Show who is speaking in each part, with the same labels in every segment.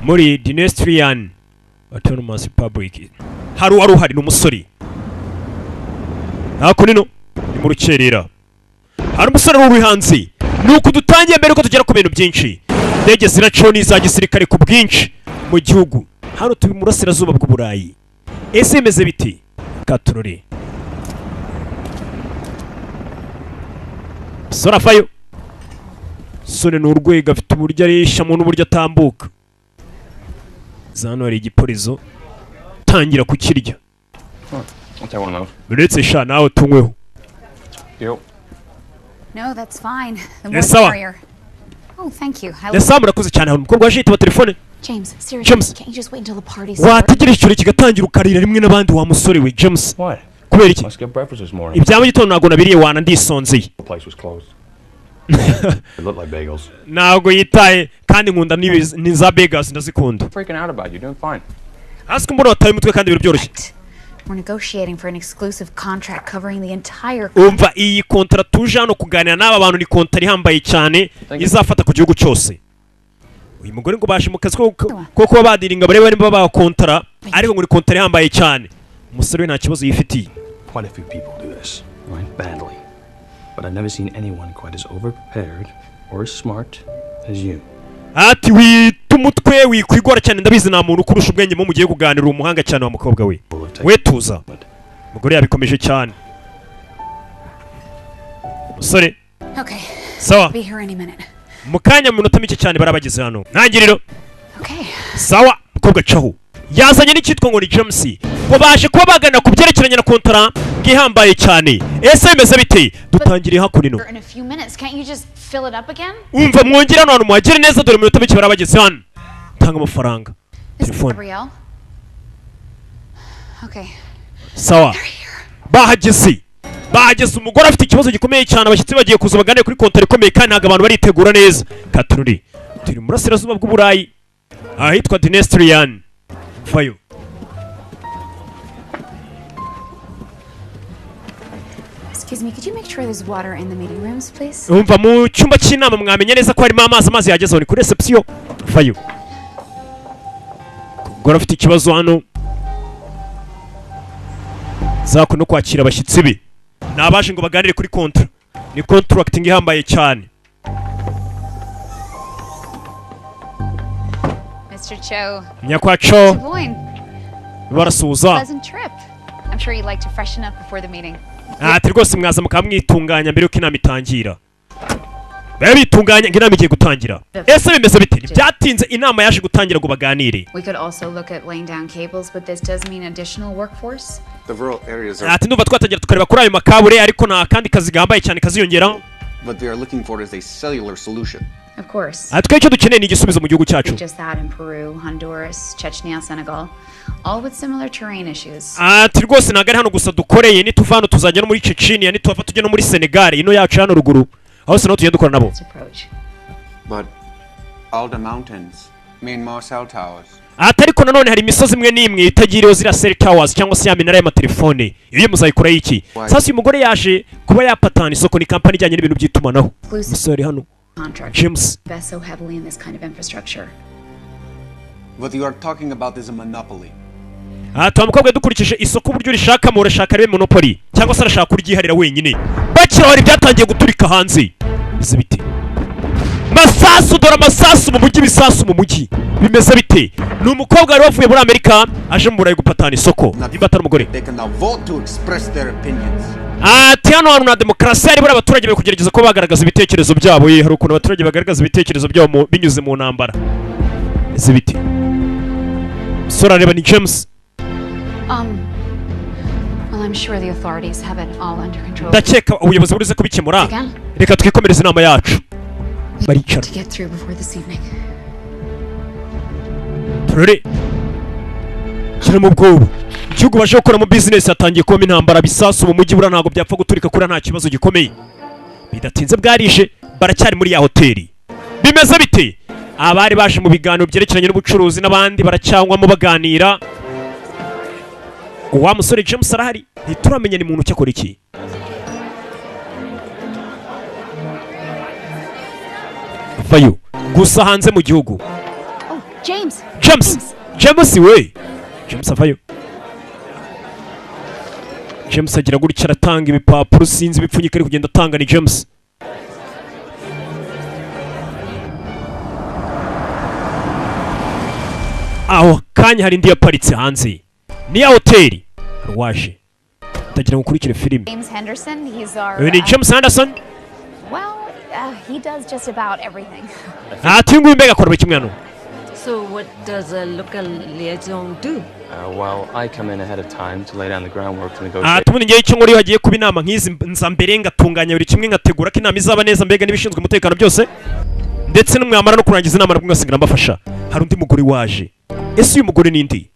Speaker 1: Muri Dnestrian Autonomous Republic hari uwari uhari, ni umusore hakuno. Ni mu rukerera, hari umusore wari uri hanze. Ni uku dutangiye. Mbere yuko tugera ku bintu byinshi, indege ziracaho n'iza gisirikare ku bwinshi mu gihugu. Hano turi mu burasirazuba bw'Uburayi. Ese bimeze biti? Katurore sora avayo. Sore ni urwego, afite uburyo areshamo n'uburyo atambuka. Za hano hari igipurizo, tangira kukirya.
Speaker 2: I'll take one of those.
Speaker 1: Uretse sha nawe tunyweho.
Speaker 2: Yo.
Speaker 3: No, that's fine. The more
Speaker 1: Yes,
Speaker 3: the
Speaker 1: sawa.
Speaker 3: merrier. Oh, thank you. I
Speaker 1: Ese murakoze cyane. Hari umukobwa waje yitaba telefone.
Speaker 4: James, seriously,
Speaker 1: James.
Speaker 4: can't you just wait until the party's over?
Speaker 1: Wategereje ikirori kigatangira ukarira rimwe n'abandi, wa musore we James?
Speaker 2: What?
Speaker 1: Kubera iki?
Speaker 2: Must get breakfast this morning.
Speaker 1: Ibya mu gitondo ntabwo nabiriye wana, ndisonzeye.
Speaker 2: The place was closed. It looked like bagels.
Speaker 1: Ntabwo yitaye kandi nkunda ni za bagels, ndazikunda.
Speaker 2: Freaking out about you. Doing fine.
Speaker 1: Hasi ko mbona wataye umutwe kandi ibintu byoroshye.
Speaker 3: We're negotiating for an exclusive contract covering the entire
Speaker 1: Umva, iyi kontara tuje hano kuganira n'aba bantu ni kontara ihambaye cyane izafata ku gihugu cyose. Uyu mugore ngo baje mu kazi ko kuba badiringa barebe niba bakontara, ariko ngo ni kontara ihambaye cyane. Umusore we nta kibazo yifitiye.
Speaker 2: Quite a few people do this, right? Badly. But I've never seen anyone quite as overprepared or as smart as you.
Speaker 1: Ati wita umutwe, wikwigora cyane, ndabizi nta muntu ukurusha ubwenge mu mugiye kuganira, umuhanga cyane wa mukobwa we. We tuza. Umugore yabikomeje cyane musore.
Speaker 3: Okay.
Speaker 1: Sawa.
Speaker 3: Be here any minute.
Speaker 1: Mu kanya, mu minota mike cyane barabageze hano ntangiriro.
Speaker 3: Okay.
Speaker 1: Sawa, mukobwa caho yazanye n'icyitwa ngo ni James, ngo baje kuba bagana ku byerekeranye na kontara bwihambaye cyane. Ese bimeze bite? Dutangiriye hakuno.
Speaker 3: In a few minutes, can't you just fill it up again?
Speaker 1: Umva, mwongere hano hantu muhagere neza, dore mu minota mike barabageze hano. Tanga amafaranga.
Speaker 3: This is
Speaker 1: Telefone.
Speaker 3: Gabrielle. Okay.
Speaker 1: Sawa, bahageze, bahageze. Umugore afite ikibazo gikomeye cyane, abashyitsi bagiye kuza baganire kuri kontara ikomeye kandi ntabwo abantu baritegura neza. Katururi turi mu burasirazuba bw'Uburayi ahitwa Dnestrian fayo.
Speaker 3: Excuse me, could you make sure there's water in the meeting rooms, please?
Speaker 1: Umva, mu cyumba cy'inama mwamenye neza ko harimo amazi. Amazi yagezeho, ni kuri reception. Fayo, umugore afite ikibazo hano zako no kwakira abashyitsi be ni abaje ngo baganire kuri kontra, ni contracting ihambaye cyane.
Speaker 3: Mr. Cho.
Speaker 1: Nyakwaco.
Speaker 3: Boyne,
Speaker 1: barasuhuza.
Speaker 3: pleasant trip. I'm sure you'd like to freshen up before the meeting.
Speaker 1: Ati rwose mwaza mukaba mwitunganya mbere yuko inama itangira. Babe bitunganya ngo inama igiye gutangira. Ese bimeze bite? Ntibyatinze inama yaje gutangira ngo baganire.
Speaker 3: We could also look at laying down cables, but this does mean additional workforce.
Speaker 5: The rural areas are
Speaker 1: Ati ndumva twatangira tukareba kuri ayo makabure, ariko nta kandi kazi gahambaye cyane kaziyongeraho.
Speaker 5: What they are looking for is a cellular solution.
Speaker 3: Of course.
Speaker 1: Ati twe icyo dukeneye ni igisubizo mu gihugu cyacu.
Speaker 3: Just that in Peru, Honduras, Chechnya, Senegal, all with similar terrain issues.
Speaker 1: Ati rwose ntabwo ari hano gusa dukoreye, nituva hano tuzajya no muri Chechnya, nituhava tujya no muri Senegal ino yacu hano ruguru, aho hose naho tugenda dukora nabo.
Speaker 3: Approach.
Speaker 5: But all the mountains mean more cell towers.
Speaker 1: Ati ariko nanone hari imisozi imwe n'imwe itagiriyeho ziriya cell towers cyangwa se ya minara y'amatelefone, iyo muzayikora iki? Sasa uyu mugore yaje kuba yapatana isoko, ni kampani ijyanye n'ibintu by'itumanaho. Umusore hano
Speaker 3: Contract.
Speaker 1: James.
Speaker 3: Invest so heavily in this kind of infrastructure.
Speaker 5: What you are talking about is a monopoly.
Speaker 1: Aha tuba mukobwa, dukurikije isoko uburyo urishakamo, urashaka ribe monopoly cyangwa se arashaka kuryiharira wenyine. Bakira hari ibyatangiye guturika hanze. Bimeze bite? Masasu, dore amasasu mu mujyi, ibisasu mu mujyi, bimeze bite? Ni umukobwa wari wavuye muri Amerika aje mu Burayi gupatana isoko, nimba atari umugore.
Speaker 5: They can now vote to express their opinions.
Speaker 1: Ati hano hantu na demokarasi hari, buriya abaturage bari kugerageza kuba bagaragaza ibitekerezo byabo. Ye, hari ukuntu abaturage bagaragaza ibitekerezo byabo binyuze mu ntambara. Bimeze bite? Umusore areba, ni James.
Speaker 3: Well, I'm sure the authorities have it all under control.
Speaker 1: Ndakeka ubuyobozi burize kubikemura.
Speaker 3: Again?
Speaker 1: Reka twikomereze inama yacu. Baricara.
Speaker 3: To get through before this evening.
Speaker 1: Turore shyiramo ubwoba. Igihugu baje gukoramo bizinesi hatangiye kubamo intambara, bisasu mu mujyi. Buriya ntabwo byapfa guturika kuriya, nta kibazo gikomeye. Bidatinze bwarije, baracyari muri ya hoteli. Bimeze bite? Abari baje mu biganiro byerekeranye n'ubucuruzi n'abandi baracyanywamo baganira. Wa musore James arahari, ntituramenya ni muntu cyakora iki. Vayo gusa hanze mu gihugu.
Speaker 4: James.
Speaker 1: James, James we, James avayo. James agira gutya aratanga ibipapuro, sinzi ibipfunyika ari kugenda atanga ni James. Aho kanya hari indi yaparitse hanze ni ya hoteli waje ndagira ngo ukurikire filime.
Speaker 3: James Henderson, he's our.
Speaker 1: Uyu ni James Henderson.
Speaker 3: Well, he does just about everything.
Speaker 1: Ati uyu nguyu mbega akora buri kimwe hano.
Speaker 6: So what does a local liaison do?
Speaker 2: Well, I come in ahead of time to lay down the groundwork for negotiations.
Speaker 1: Ati ubundi ngewe icyo nkora iyo hagiye kuba inama nk'izi nza mbere ngatunganya buri kimwe, ngategura ko inama izaba neza, mbega n'ibishinzwe umutekano byose, ndetse n'umwamara no kurangiza inama nabwo ngasigara mbafasha. Hari undi mugore waje. Ese uyu mugore ni nde?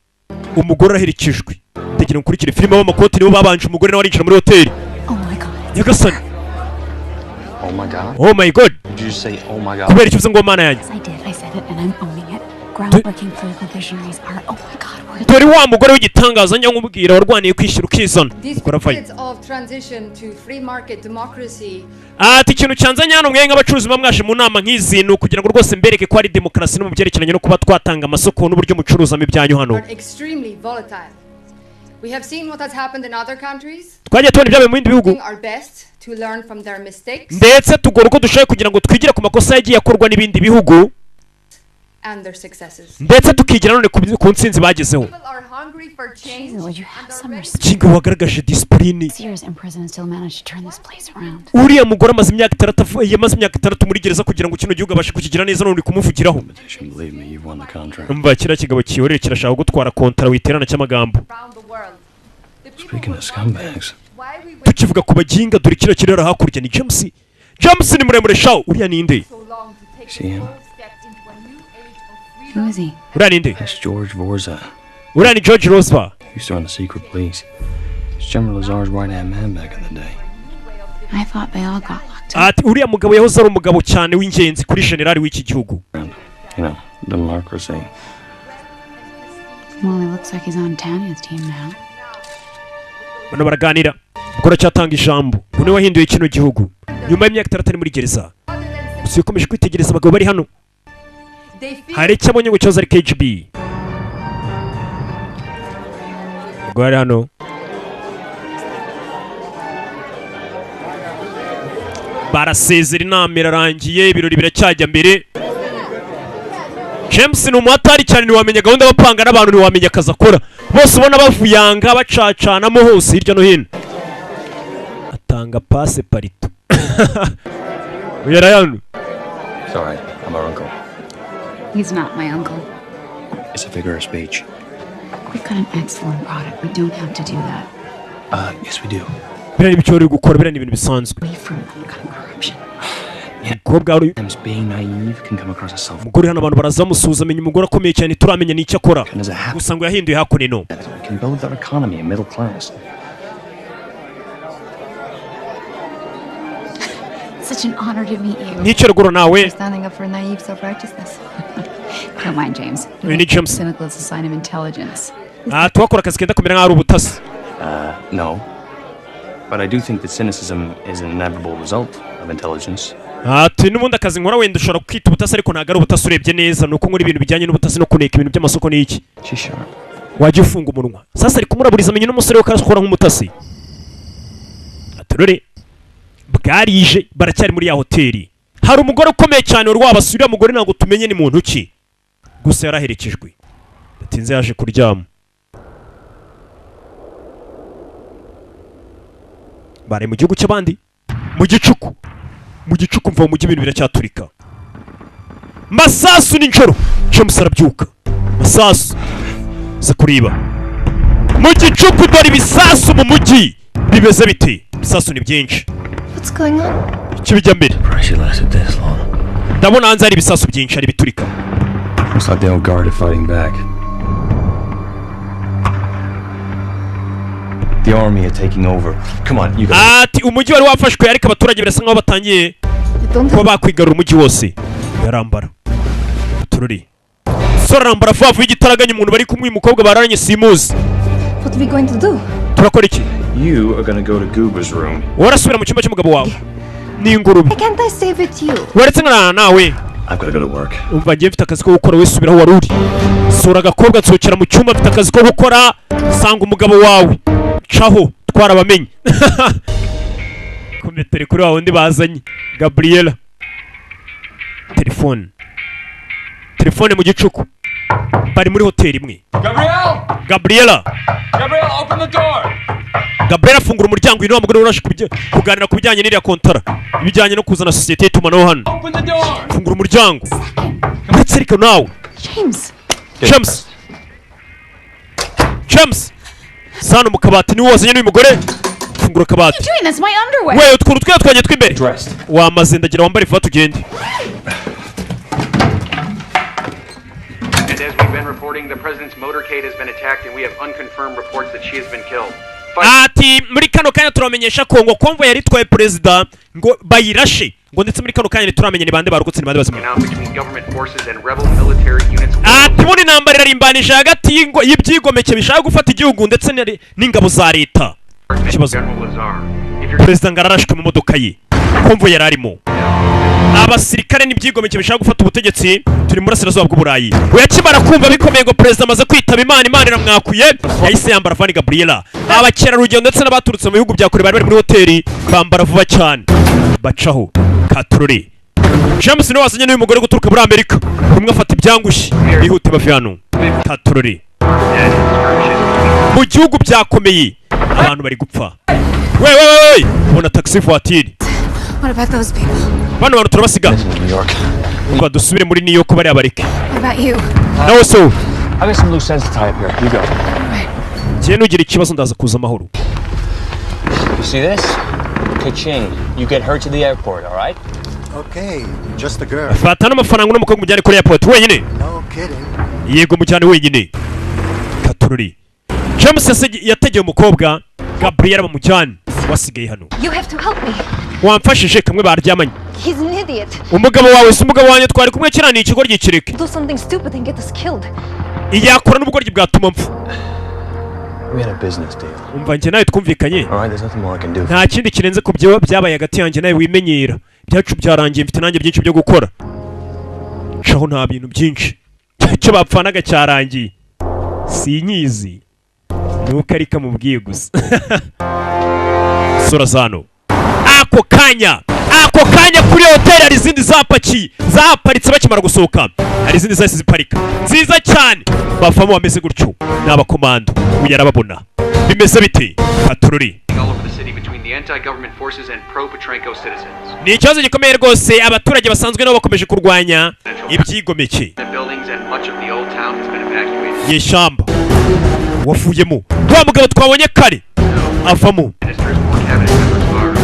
Speaker 1: Umugore araherekejwe. Ndagira ngo ukurikire filime b'amakoti nibo babanje, umugore nawe arinjira muri hoteli.
Speaker 4: Oh my God.
Speaker 1: Nyagasani.
Speaker 2: Oh my God.
Speaker 1: Oh my God.
Speaker 2: Did you say oh my God?
Speaker 1: Kubera icyo uvuze ngo mana yanjye?
Speaker 4: Yes, I did. I said it, and I'm owning it. Groundbreaking political visionaries are. Oh my God, we're.
Speaker 1: Dore wa mugore w'igitangaza njya nkubwira warwaniye kwishyura ukizana.
Speaker 7: These
Speaker 1: Umugore avayo.
Speaker 7: periods of transition to free market democracy
Speaker 1: Ati ikintu cyanzanye hano mwe nk'abacuruzi muba mwaje mu nama nk'izi ni ukugira ngo rwose mbereke ko hari demokarasi no mu byerekeranye no kuba twatanga amasoko n'uburyo mucuruzamo ibyanyu hano.
Speaker 7: are extremely volatile. We have seen what has happened in other countries,
Speaker 1: Twagiye tubona ibyabaye mu bindi bihugu,
Speaker 7: doing our best to learn from their mistakes
Speaker 1: ndetse tugora uko dushoboye kugira ngo twigire ku makosa yagiye akorwa n'ibindi bihugu,
Speaker 7: and their successes.
Speaker 1: ndetse tukigira none ku ntsinzi bagezeho.
Speaker 7: People are hungry for change.
Speaker 4: Would you have some respect?
Speaker 1: Kinga wagaragaje disipurine.
Speaker 4: Years in prison and still managed to turn this place around.
Speaker 1: Uriya mugore amaze imyaka 6 yamaze imyaka 6 muri gereza kugira ngo kino gihugu abashe kukigira neza, none uri kumuvugiraho.
Speaker 2: Believe me, you've won the contract.
Speaker 1: Umva kiriya kigabo kiyoreye kirashaka gutwara kontara witerana cy'amagambo.
Speaker 7: Around the world. The people
Speaker 2: Speaking
Speaker 7: who
Speaker 2: of scumbags,
Speaker 7: why we wait
Speaker 1: Tukivuga ku baginga, dore kiriya kirera hakurya ni James. James ni muremure shawo. Uriya ni nde?
Speaker 7: so long to take
Speaker 2: See
Speaker 7: the
Speaker 2: him?
Speaker 7: bold step into a new age of freedom.
Speaker 4: Who is he?
Speaker 1: Uriya ni nde?
Speaker 2: That's George Vorza.
Speaker 1: Uriya ni George Rosva.
Speaker 2: He used to run the secret police. He's General Lazar's right-hand man back in the day.
Speaker 4: I thought they all got locked up.
Speaker 1: Ati uriya mugabo yahoze ari umugabo cyane w'ingenzi kuri generali w'iki gihugu.
Speaker 2: You know, democracy.
Speaker 4: Well, he looks like he's on Tanya's team now.
Speaker 1: Bano baraganira, ubwo aracyatanga ijambo ngo niwe wahinduye kino gihugu nyuma y'imyaka 6 ari muri gereza. Gusa yakomeje kwitegereza abagabo bari hano,
Speaker 7: They feel
Speaker 1: hari icyo abonye ngo cyoza ari KGB. Ubwo bari hano barasezera, inama irarangiye, ibirori biracyajya mbere. James ni umuhatari cyane, ntiwamenya gahunda bapanga n'abantu, ntiwamenya akazi akora. Bose ubona bavuyanga bacacanamo hose hirya no hino, atanga passe parito. Uyu arayanu.
Speaker 2: Sorry, I'm her uncle.
Speaker 3: He's not my uncle.
Speaker 2: It's a figure of speech.
Speaker 4: We've got an excellent product. We don't have to do that.
Speaker 2: Yes, we do.
Speaker 1: Biriya ni ibyo uri gukora, biriya ni ibintu bisanzwe.
Speaker 4: Away from that kind of corruption.
Speaker 1: Umukobwa wari
Speaker 2: Sometimes being naive can come across as self.
Speaker 1: umugore hano, abantu baraza bamusuhuza, amenya umugore akomeye cyane, turamenya n'icyo akora
Speaker 2: And as a happy,
Speaker 1: gusa ngo yahinduye hakuno.
Speaker 2: we can build our economy and middle class.
Speaker 3: Such an honor to meet you.
Speaker 1: Nicyo ruguru nawe.
Speaker 7: standing up for naive self-righteousness.
Speaker 3: Don't mind James.
Speaker 1: Uyu ni James.
Speaker 3: Cynical is a sign of intelligence.
Speaker 1: Aha tuhakora akazi kenda kumera nk'aho ari ubutasi.
Speaker 2: No. But I do think that cynicism is an inevitable result of intelligence.
Speaker 1: Ati n'ubundi akazi nkora wenda ushobora kwita ubutasi, ariko ntabwo ari ubutasi urebye neza, ni uko nkora ibintu bijyanye n'ubutasi no kuneka ibintu by'amasoko n'iki.
Speaker 2: She's sharp.
Speaker 1: Wajya ufunga umunwa. Sasa ari kumuraburiza, amenya n'umusore we ko akora nk'umutasi. Aturore bwarije, baracyari muri ya hoteli. Hari umugore ukomeye cyane wari wabasuye. Uriya mugore ntabwo tumenye ni muntu ki, gusa yaraherekejwe. Datinze yaje kuryama. Bari mu gihugu cy'abandi mu gicuku, mu gicuku mva mu mujyi ibintu biracyaturika, masasu nijoro. James arabyuka, masasu za kuriba mu gicuku. Dore ibisasu mu mujyi bimeze bite? Ibisasu ni byinshi.
Speaker 7: What's going on?
Speaker 1: Icyo bijya mbere.
Speaker 2: Pressure lasted this long.
Speaker 1: Ndabona hanze hari ibisasu byinshi, hari ibiturika.
Speaker 2: Looks like the old guard are fighting back. The army are taking over. Come on, you guys.
Speaker 1: Ati umujyi wari wafashwe, ariko abaturage birasa nkaho batangiye kuba bakwigarura umujyi wose. Yarambara tururi sora, arambara vuba vuba igitaraganya. Umuntu bari kumwe, umukobwa bararanye simuzi.
Speaker 7: What are we going to do?
Speaker 1: Turakora iki?
Speaker 2: You are gonna go to Goober's room.
Speaker 1: Warasubira mu cyumba cy'umugabo wawe n'ingurube.
Speaker 7: Why can't I stay with you?
Speaker 1: Waretse nkarana nawe.
Speaker 2: I've got to go to work.
Speaker 1: Umva, ngiye mfite akazi ko gukora, wisubiraho wari uri. Sura agakobwa, nsohokera mu cyumba, mfite akazi ko gukora. Sanga umugabo wawe, caho twarabamenye. Kometeri kuri wa wundi bazanye Gabriela. Telefone, telefone mu gicuku, bari muri hoteli imwe.
Speaker 8: Gabrielle!
Speaker 1: Gabriela!
Speaker 8: Gabrielle, open the door!
Speaker 1: Gabriela, afungura umuryango. Uyu ni wa mugore uraje kuganira ku bijyanye n'iriya kontara, ibijyanye no kuzana sosiyete y'itumanaho hano.
Speaker 8: Open the door!
Speaker 1: Fungura umuryango ndetse ariko nawe.
Speaker 3: James!
Speaker 1: James, James, sano mu kabati niwe wazanye n'uyu mugore. Fungura akabati.
Speaker 3: Doing that's my underwear!
Speaker 1: We, utwuru twe twanjye tw'imbere wamaze. Ndagira wambare vuba tugende.
Speaker 9: And as we've been reporting, the president's motorcade has been attacked, and we have unconfirmed reports that she has been killed.
Speaker 1: Ati muri kano kanya turamenyesha ko ngo convoy yari itwaye perezida ngo bayirashe, ngo ndetse muri kano kanya ntituramenya ni bande barokotse, ni bande bazima.
Speaker 9: Now between government forces and rebel military units.
Speaker 1: Ati buno intambara irarimbanije hagati y'ibyigomeke bishaka gufata igihugu ndetse n'ingabo za leta. Ikibazo,
Speaker 9: General Lazar. If you're
Speaker 1: perezida ngo ararashwe mu modoka ye, convoy yari arimo. Abasirikare n'ibyigomeke bishaka gufata ubutegetsi, turi mu burasirazuba bw'Uburayi. We akimara kumva bikomeye ngo perezida amaze kwitaba Imana, Imana iramwakuye, yahise yambara vani. Gabriela, abakerarugendo ndetse n'abaturutse mu bihugu bya kure bari bari muri hoteli bambara vuba cyane, bacaho katurore. James niwe wazanye n'uyu mugore guturuka muri Amerika. Buri umwe afata ibyangushye, bihute bava hano katurore. Mu gihugu byakomeye, abantu bari gupfa. We we we, ubona taxi voiture.
Speaker 4: What about those people?
Speaker 1: Bano bantu turabasiga. Umva, dusubire muri New York, bariya bareke.
Speaker 4: What about you?
Speaker 1: Nawe se wowe?
Speaker 2: I got some loose ends to tie up here. You go.
Speaker 1: Njyewe nugira ikibazo ndaza kuza amahoro.
Speaker 2: You see this? Ka-ching. You get her to the airport, all right?
Speaker 10: Okay, just the girl.
Speaker 1: Fata n'amafaranga n'umukobwa mujyane kuri airport wenyine.
Speaker 10: No kidding.
Speaker 1: Yego, mujyane wenyine. Katururi, James yategeye umukobwa Gabriel bamujyane, wasigaye hano.
Speaker 4: You have to help me.
Speaker 1: Wamfashije kamwe baryamanye.
Speaker 4: He's an idiot.
Speaker 1: Umugabo wawe si umugabo wanjye, twari kumwe kiriya ni ikigo kireke.
Speaker 4: Do something stupid and get us killed.
Speaker 1: Iyakora n'ubugoryi bwatuma mpfa.
Speaker 2: We had a business deal.
Speaker 1: Umva, njye nawe twumvikanye.
Speaker 2: All right, there's nothing more I can do.
Speaker 1: Nta kindi kirenze ku byo byabaye hagati yanjye nawe. Wimenyera ibyacu byarangiye, mfite nanjye byinshi byo gukora. Caho, nta bintu byinshi, icyo bapfanaga cyarangiye. Sinyizi nuko ariko amubwiye gusa. Sora zano ako kanya, ako kanya kuri hoteli hari izindi zapakiye, zaparitse bakimara gusohoka. Hari izindi zahise ziparika nziza cyane, bavamo bameze gutyo, ni abakomando. Uyu arababona, bimeze bite patroli?
Speaker 9: All over the city between the anti-government forces and pro-Petrenko citizens.
Speaker 1: Ni ikibazo gikomeye rwose, abaturage basanzwe nabo bakomeje kurwanya ibyigomeke.
Speaker 9: The buildings and much of the old town has been evacuated.
Speaker 1: Nyeshyamba wavuyemo wa mugabo twabonye kare avamo.
Speaker 9: Ministers or cabinet members are.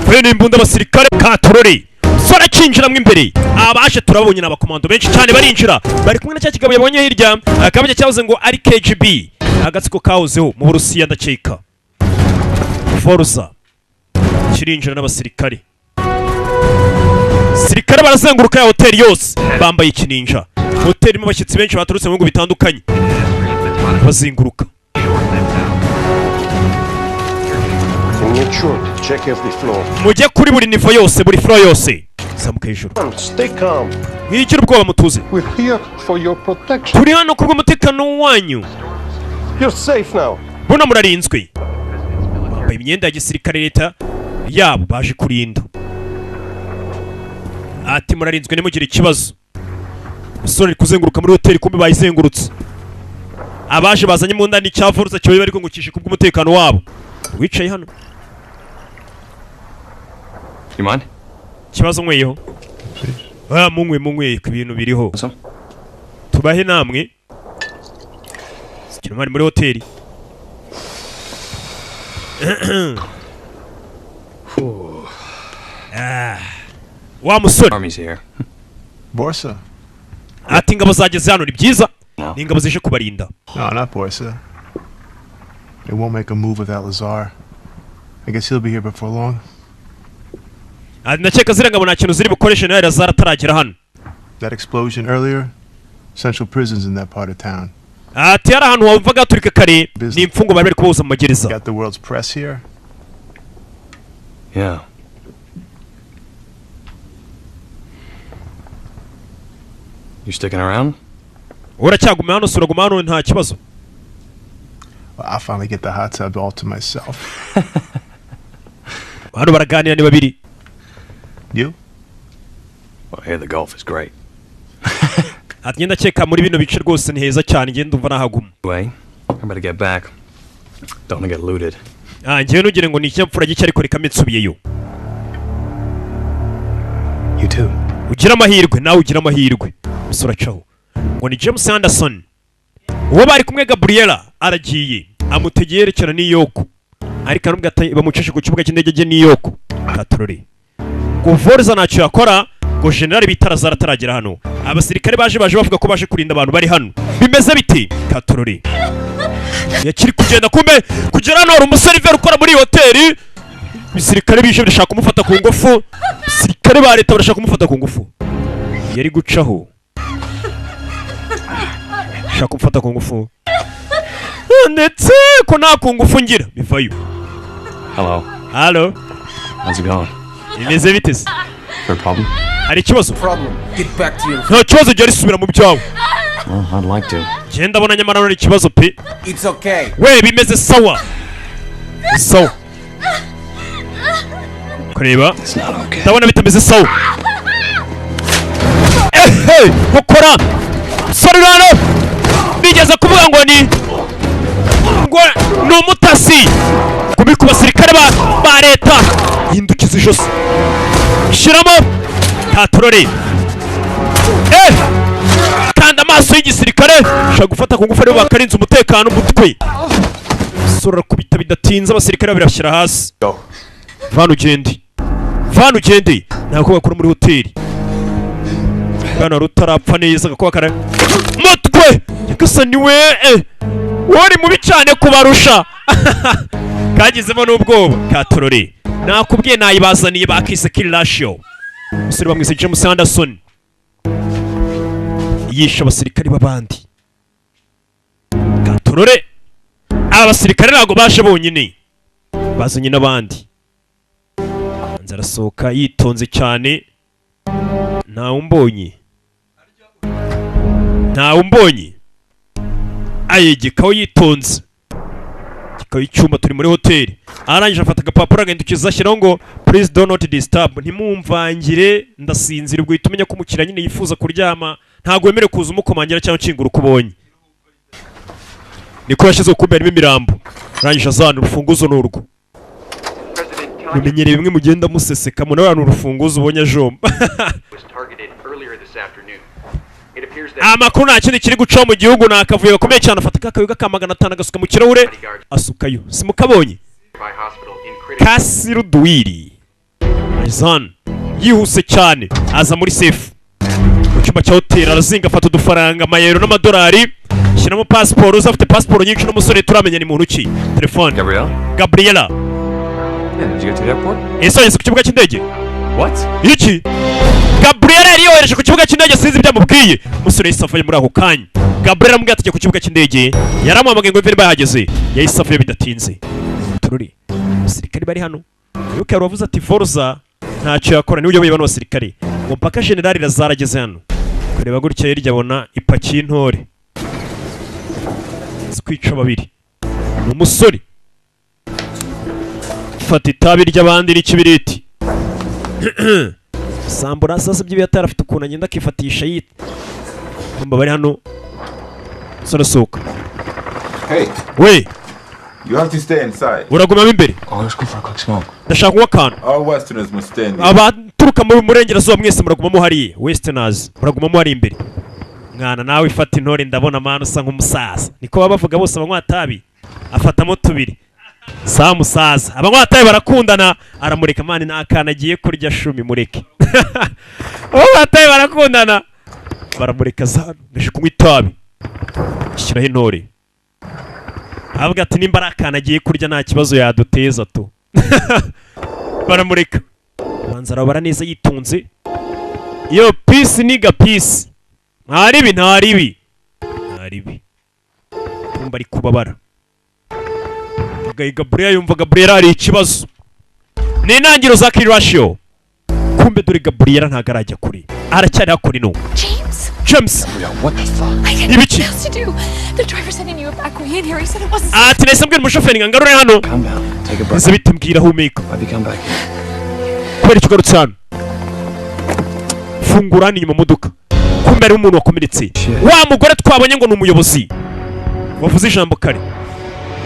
Speaker 1: We n'imbunda, abasirikare katorore. Sora akinjiramo imbere, abaje turabonye ni abakomando benshi cyane barinjira, bari kumwe na cya kigabo yabonye hirya, akaba cyavuze ngo ari KGB, agatsiko kahozeho mu Burusiya ndakeka. Forza kirinjira n'abasirikare, sirikare barazenguruka ya hoteli yose bambaye ikininja. Hoteli irimo abashyitsi benshi baturutse mu bihugu bitandukanye, bazenguruka.
Speaker 11: Make sure to check every floor.
Speaker 1: Mujye kuri buri niveau yose, buri floor yose, zamuka hejuru.
Speaker 11: Stay calm.
Speaker 1: Mwigire ubwoba, mutuze.
Speaker 11: We're here for your protection.
Speaker 1: Turi hano kubw'umutekano wanyu.
Speaker 11: You're safe now.
Speaker 1: Buno murarinzwe. Bambaye imyenda ya gisirikare, leta yabo baje kurinda. Ati murarinzwe, ntimugire ikibazo. Umusore ari kuzenguruka muri hoteli, kumbe bayizengurutse. Abaje bazanye mu ndani icyavuruza kibaye bari kungukisha kubw'umutekano wabo. Wicaye hano.
Speaker 2: You mind?
Speaker 1: Ikibazo nkweyeho? Ah, munywe, munywe ku bintu biriho tubahe namwe. Sikira muri hoteli. Ah, wa musore.
Speaker 2: Army's here.
Speaker 12: Borsa.
Speaker 1: Ati ingabo zageze hano, ni byiza, ni ingabo zije kubarinda.
Speaker 12: No, not Borsa. They won't make a move without Lazar. I guess he'll be here before long.
Speaker 1: Ati ndakeka ziriya ngabo nta kintu ziri bukoreshe nawe Lazar ataragera hano.
Speaker 12: That explosion earlier, Central Prison's in that part of town.
Speaker 1: Ati hari ahantu wumvaga haturika kare, ni imfungwa bari bari kuboza mu magereza.
Speaker 12: Got the world's press here.
Speaker 2: Yeah. You sticking around?
Speaker 1: Uracyaguma hano? Si uraguma hano, nta kibazo?
Speaker 12: Well, I'll finally get the hot tub all to myself.
Speaker 1: Hano baraganira ni babiri.
Speaker 12: You?
Speaker 2: Well, here the golf is great.
Speaker 1: Ati ngenda ndakeka muri bino bice rwose ni heza cyane, ngenda ndumva nahaguma.
Speaker 2: Anyway, I better get back. Don't wanna get looted.
Speaker 1: Ah, njyewe ntugire ngo ni ikinyabupfura gike, ariko reka mbe nsubiyeyo.
Speaker 12: You too.
Speaker 1: Ugira amahirwe, nawe ugira amahirwe. Umusore acaho ngo ni James Anderson, uwo bari kumwe Gabriela aragiye, amutegeye yerekera New York, ariko aramubwira ati bamucishe ku kibuga cy'indege ajye New York. Katorori ngo Vorza ntacyo yakora, ngo general bita Lazaro ataragera hano. Abasirikare baje bavuga ko baje kurinda abantu bari hano. Bimeze biti? Katorori yakiri kugenda, kumbe kugera hano hari umuseriveri ukora muri iyi hoteli. Ibisirikare bije birashaka kumufata ku ngufu. Abasirikare ba leta barashaka kumufata ku ngufu. Yari gucaho, shaka kumufata ku ngufu, ndetse ko nta ku ngufu ngira bivayo.
Speaker 2: Hello.
Speaker 1: Halo.
Speaker 2: How's it going?
Speaker 1: Bimeze bite se?
Speaker 2: Is there a problem?
Speaker 1: Hari ikibazo?
Speaker 8: Problem. Get back to your.
Speaker 1: Nta kibazo gihari, subira mu byawe.
Speaker 2: Well, I'd like to.
Speaker 1: Genda, ndabona nyamara hari ikibazo pe.
Speaker 8: It's okay.
Speaker 1: We, bimeze sawa sawa. Kureba ndabona bitameze sawa. Ehe, gukora sorry hano bigeze kuvuga ngo ni umutasi kubi ku basirikare ba leta. Hindukiza ijosi, shyiramo katorore, kanda amaso y'igisirikare ushaka gufata ku ngufu, aribo bakarinze umutekano. Umutwe sura kubita, bidatinze abasirikare babiri bashyira hasi. Vana ugende, vana ugende. Ntabwo bakora muri hoteli bwana wari utarapfa neza. Gakuba kara mutwe nyagasani we, uri mubi cyane kubarusha, kagizemo n'ubwoba. Katorore nakubwiye nayibazaniye, bakise Kill Ratio. Umusore bamwise James Anderson yishe abasirikari b'abandi. Katorore aba basirikare ntabwo baje bonyine, bazanye n'abandi. Nza arasohoka yitonze cyane, ntawe umbonye, ntawe umbonye. Ayegekaho yitonze gikaho icyumba, turi muri hoteli. Arangije afata agapapuro, agahindukiza, ashyiraho ngo "Please do not disturb", ntimumvangire, ndasinzira. Ubwo uhita umenya ko umukiriya nyine yifuza kuryama, ntabwo wemerewe kuza umukomangira cyangwa ukingura uko ubonye. Niko yashyize ku harimo imirambo. Arangije azana urufunguzo, ni urwo mumenyereye bimwe mugenda museseka nawe, ni urufunguzo ubonye ajomba.
Speaker 9: Was targeted earlier this afternoon. It appears that
Speaker 1: Amakuru, nta kindi kiri gucaho mu gihugu, ni akavuyo gakomeye cyane. Afata ka kayoga ka 500 agasuka mu kirahure, asukayo. Simukabonye?
Speaker 9: by hospital in critical
Speaker 1: Kasiruduwiri Zan yihuse cyane aza muri safe mu cyumba cya hoteli, arazinga, afata udufaranga, amayero n'amadolari, shyiramo pasiporo. Uza afite pasiporo nyinshi n'umusore turamenya ni muntu ki. Telefone.
Speaker 2: Gabrielle?
Speaker 1: Gabriela.
Speaker 2: Yeah, did you get to the airport?
Speaker 1: Ese wageze ku kibuga cy'indege?
Speaker 2: What?
Speaker 1: Iki Gabriela yari yohereje ku kibuga cy'indege, sinzi ibyo amubwiye. Umusore yahise avayo muri ako kanya. Gabriela amubwiye ati jya ku kibuga cy'indege, yaramuhamagaye ngo imvura bahageze, yahise avayo bidatinze. Tururi abasirikare bari hano, wibuke yari wavuze ati Forza ntacyo yakora, niwe uyoboye bano basirikare, ngo mpaka generali Lazaro ageze hano. Kureba gutya hirya abona ipaki y'intore izi kwica babiri. Ni umusore fata itabi ry'abandi n'ikibiriti sambura sasa by'ibiyatari, afite ukuntu agenda akifatisha yita kumva bari hano. Umusore asohoka.
Speaker 13: Hey,
Speaker 1: We.
Speaker 13: you have to stay inside.
Speaker 1: Uragumamo imbere.
Speaker 2: Oh, let's go for a quick smoke.
Speaker 1: Ndashaka kunywa akantu.
Speaker 13: All Westerners must stay in there.
Speaker 1: Abaturuka mu burengerazuba mwese muragumamo hariya, Westerners muragumamo hari imbere. Mwana nawe ifata intore, ndabona mwana usa nk'umusaza. Niko baba bavuga bose abanywa tabi. Afatamo tubiri sa musaza, abanywa tabi barakundana. Aramureka mani, nta kantu agiye kurya shumi, mureke, abanywa tabi barakundana. Baramureka za ndaje kunywa itabi, shyiraho intore. Avuga ati nimba ari akantu agiye kurya nta kibazo yaduteza tu. Baramureka, banza arabara neza yitonze. Iyo peace niga peace, nta ribi, nta ribi, nta ribi. Kumva ari kubabara. Gabriel yumva Gabriel hari ikibazo. Ni intangiriro za Kill Ratio. Kumbe dore Gabriela ntabwo arajya kure, aracyari hakurino.
Speaker 4: James!
Speaker 1: James!
Speaker 2: What the fuck?
Speaker 4: I had
Speaker 1: Ibiki?
Speaker 4: nothing else to do. The driver said he knew a back way in here. He said it wasn't.
Speaker 1: Ati nahise mbwira umushoferi ngo angarure hano.
Speaker 2: Calm down. Take a breath.
Speaker 1: Ese bite? Mbwira, humeka.
Speaker 2: Why'd you come back here?
Speaker 1: Kubera icyo ugarutse hano? Fungura hano inyuma mu modoka. Kumbe hariho umuntu wakomeretse. Wa mugore twabonye ngo ni umuyobozi wavuze ijambo kare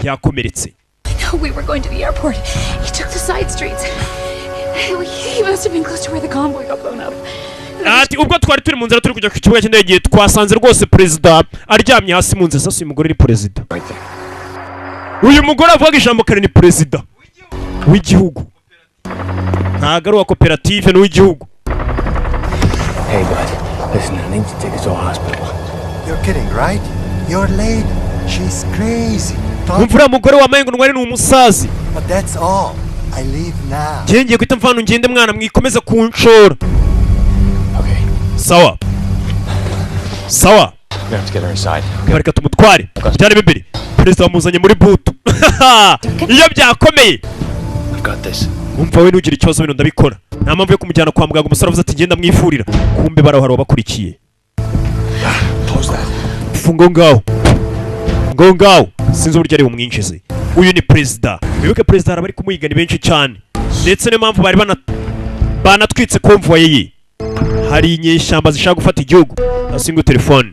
Speaker 1: yakomeretse.
Speaker 4: No, we were going to the airport. He took the side streets. He must have been close to where the convoy got blown up.
Speaker 1: Ati ubwo twari turi mu nzira turi kujya ku kibuga cy'indege, twasanze rwose perezida aryamye hasi mu nzira. Sasa uyu mugore ni perezida. Uyu mugore avuga ijambo kare ni perezida w'igihugu, ntabwo ari uwa koperative, ni uw'igihugu.
Speaker 2: Hey, bud. Listen, I need you to take us to a hospital.
Speaker 10: You're kidding, right? Your lady, she's crazy.
Speaker 1: Umva, uriya mugore wambaye ngo ntwari ni umusazi.
Speaker 10: But that's all. I leave now.
Speaker 1: Njye ngiye guhita mvana, ngende mwana, mwikomeza kunshora. Sawa sawa.
Speaker 2: We have to get her inside.
Speaker 1: Reka tumutware byari bibiri. Perezida bamuzanye muri boot iyo byakomeye.
Speaker 2: I've got this.
Speaker 1: Umva we, ntugire ikibazo, bino ndabikora. Nta mpamvu yo kumujyana kwa muganga. Umusore avuze ati ngenda mwivurira. Kumbe barahari wabakurikiye.
Speaker 2: Close that.
Speaker 1: Funga aho ngaho, ngaho ngaho. Sinzi uburyo ari bumwinjize. Uyu ni perezida. Wibuke perezida hari abari kumuhiga, ni benshi cyane, ndetse niyo mpamvu bari banatwitse convoy ye. Hari inyeshyamba zishaka gufata igihugu. Asinga telefone,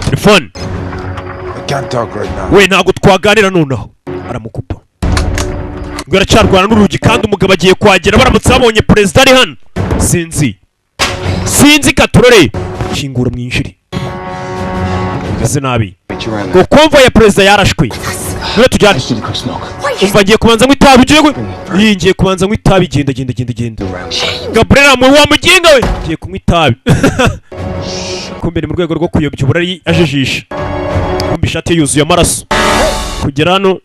Speaker 1: telefone.
Speaker 13: I can't talk right now.
Speaker 1: We, ntabwo twaganira nonaha. Aramukupa ngo aracyarwana n'urugi, kandi umugabo agiye kuhagera. Baramutse babonye perezida ari hano, sinzi, sinzi. Katurore, kingura mwinjire. Meze nabi ngo convoy ya perezida yarashwe. Niwe tujyane. Umva, ngiye kubanza nywa itabi. Ugiye iyi, ngiye kubanza nywa itabi. Genda, genda, genda, genda. Gabriela mu wa muginga we, ngiye kunywa itabi. Kumbe ni mu rwego rwo kuyobya uburari, ajijisha. Kumbe ishati ye yuzuye amaraso kugera hano.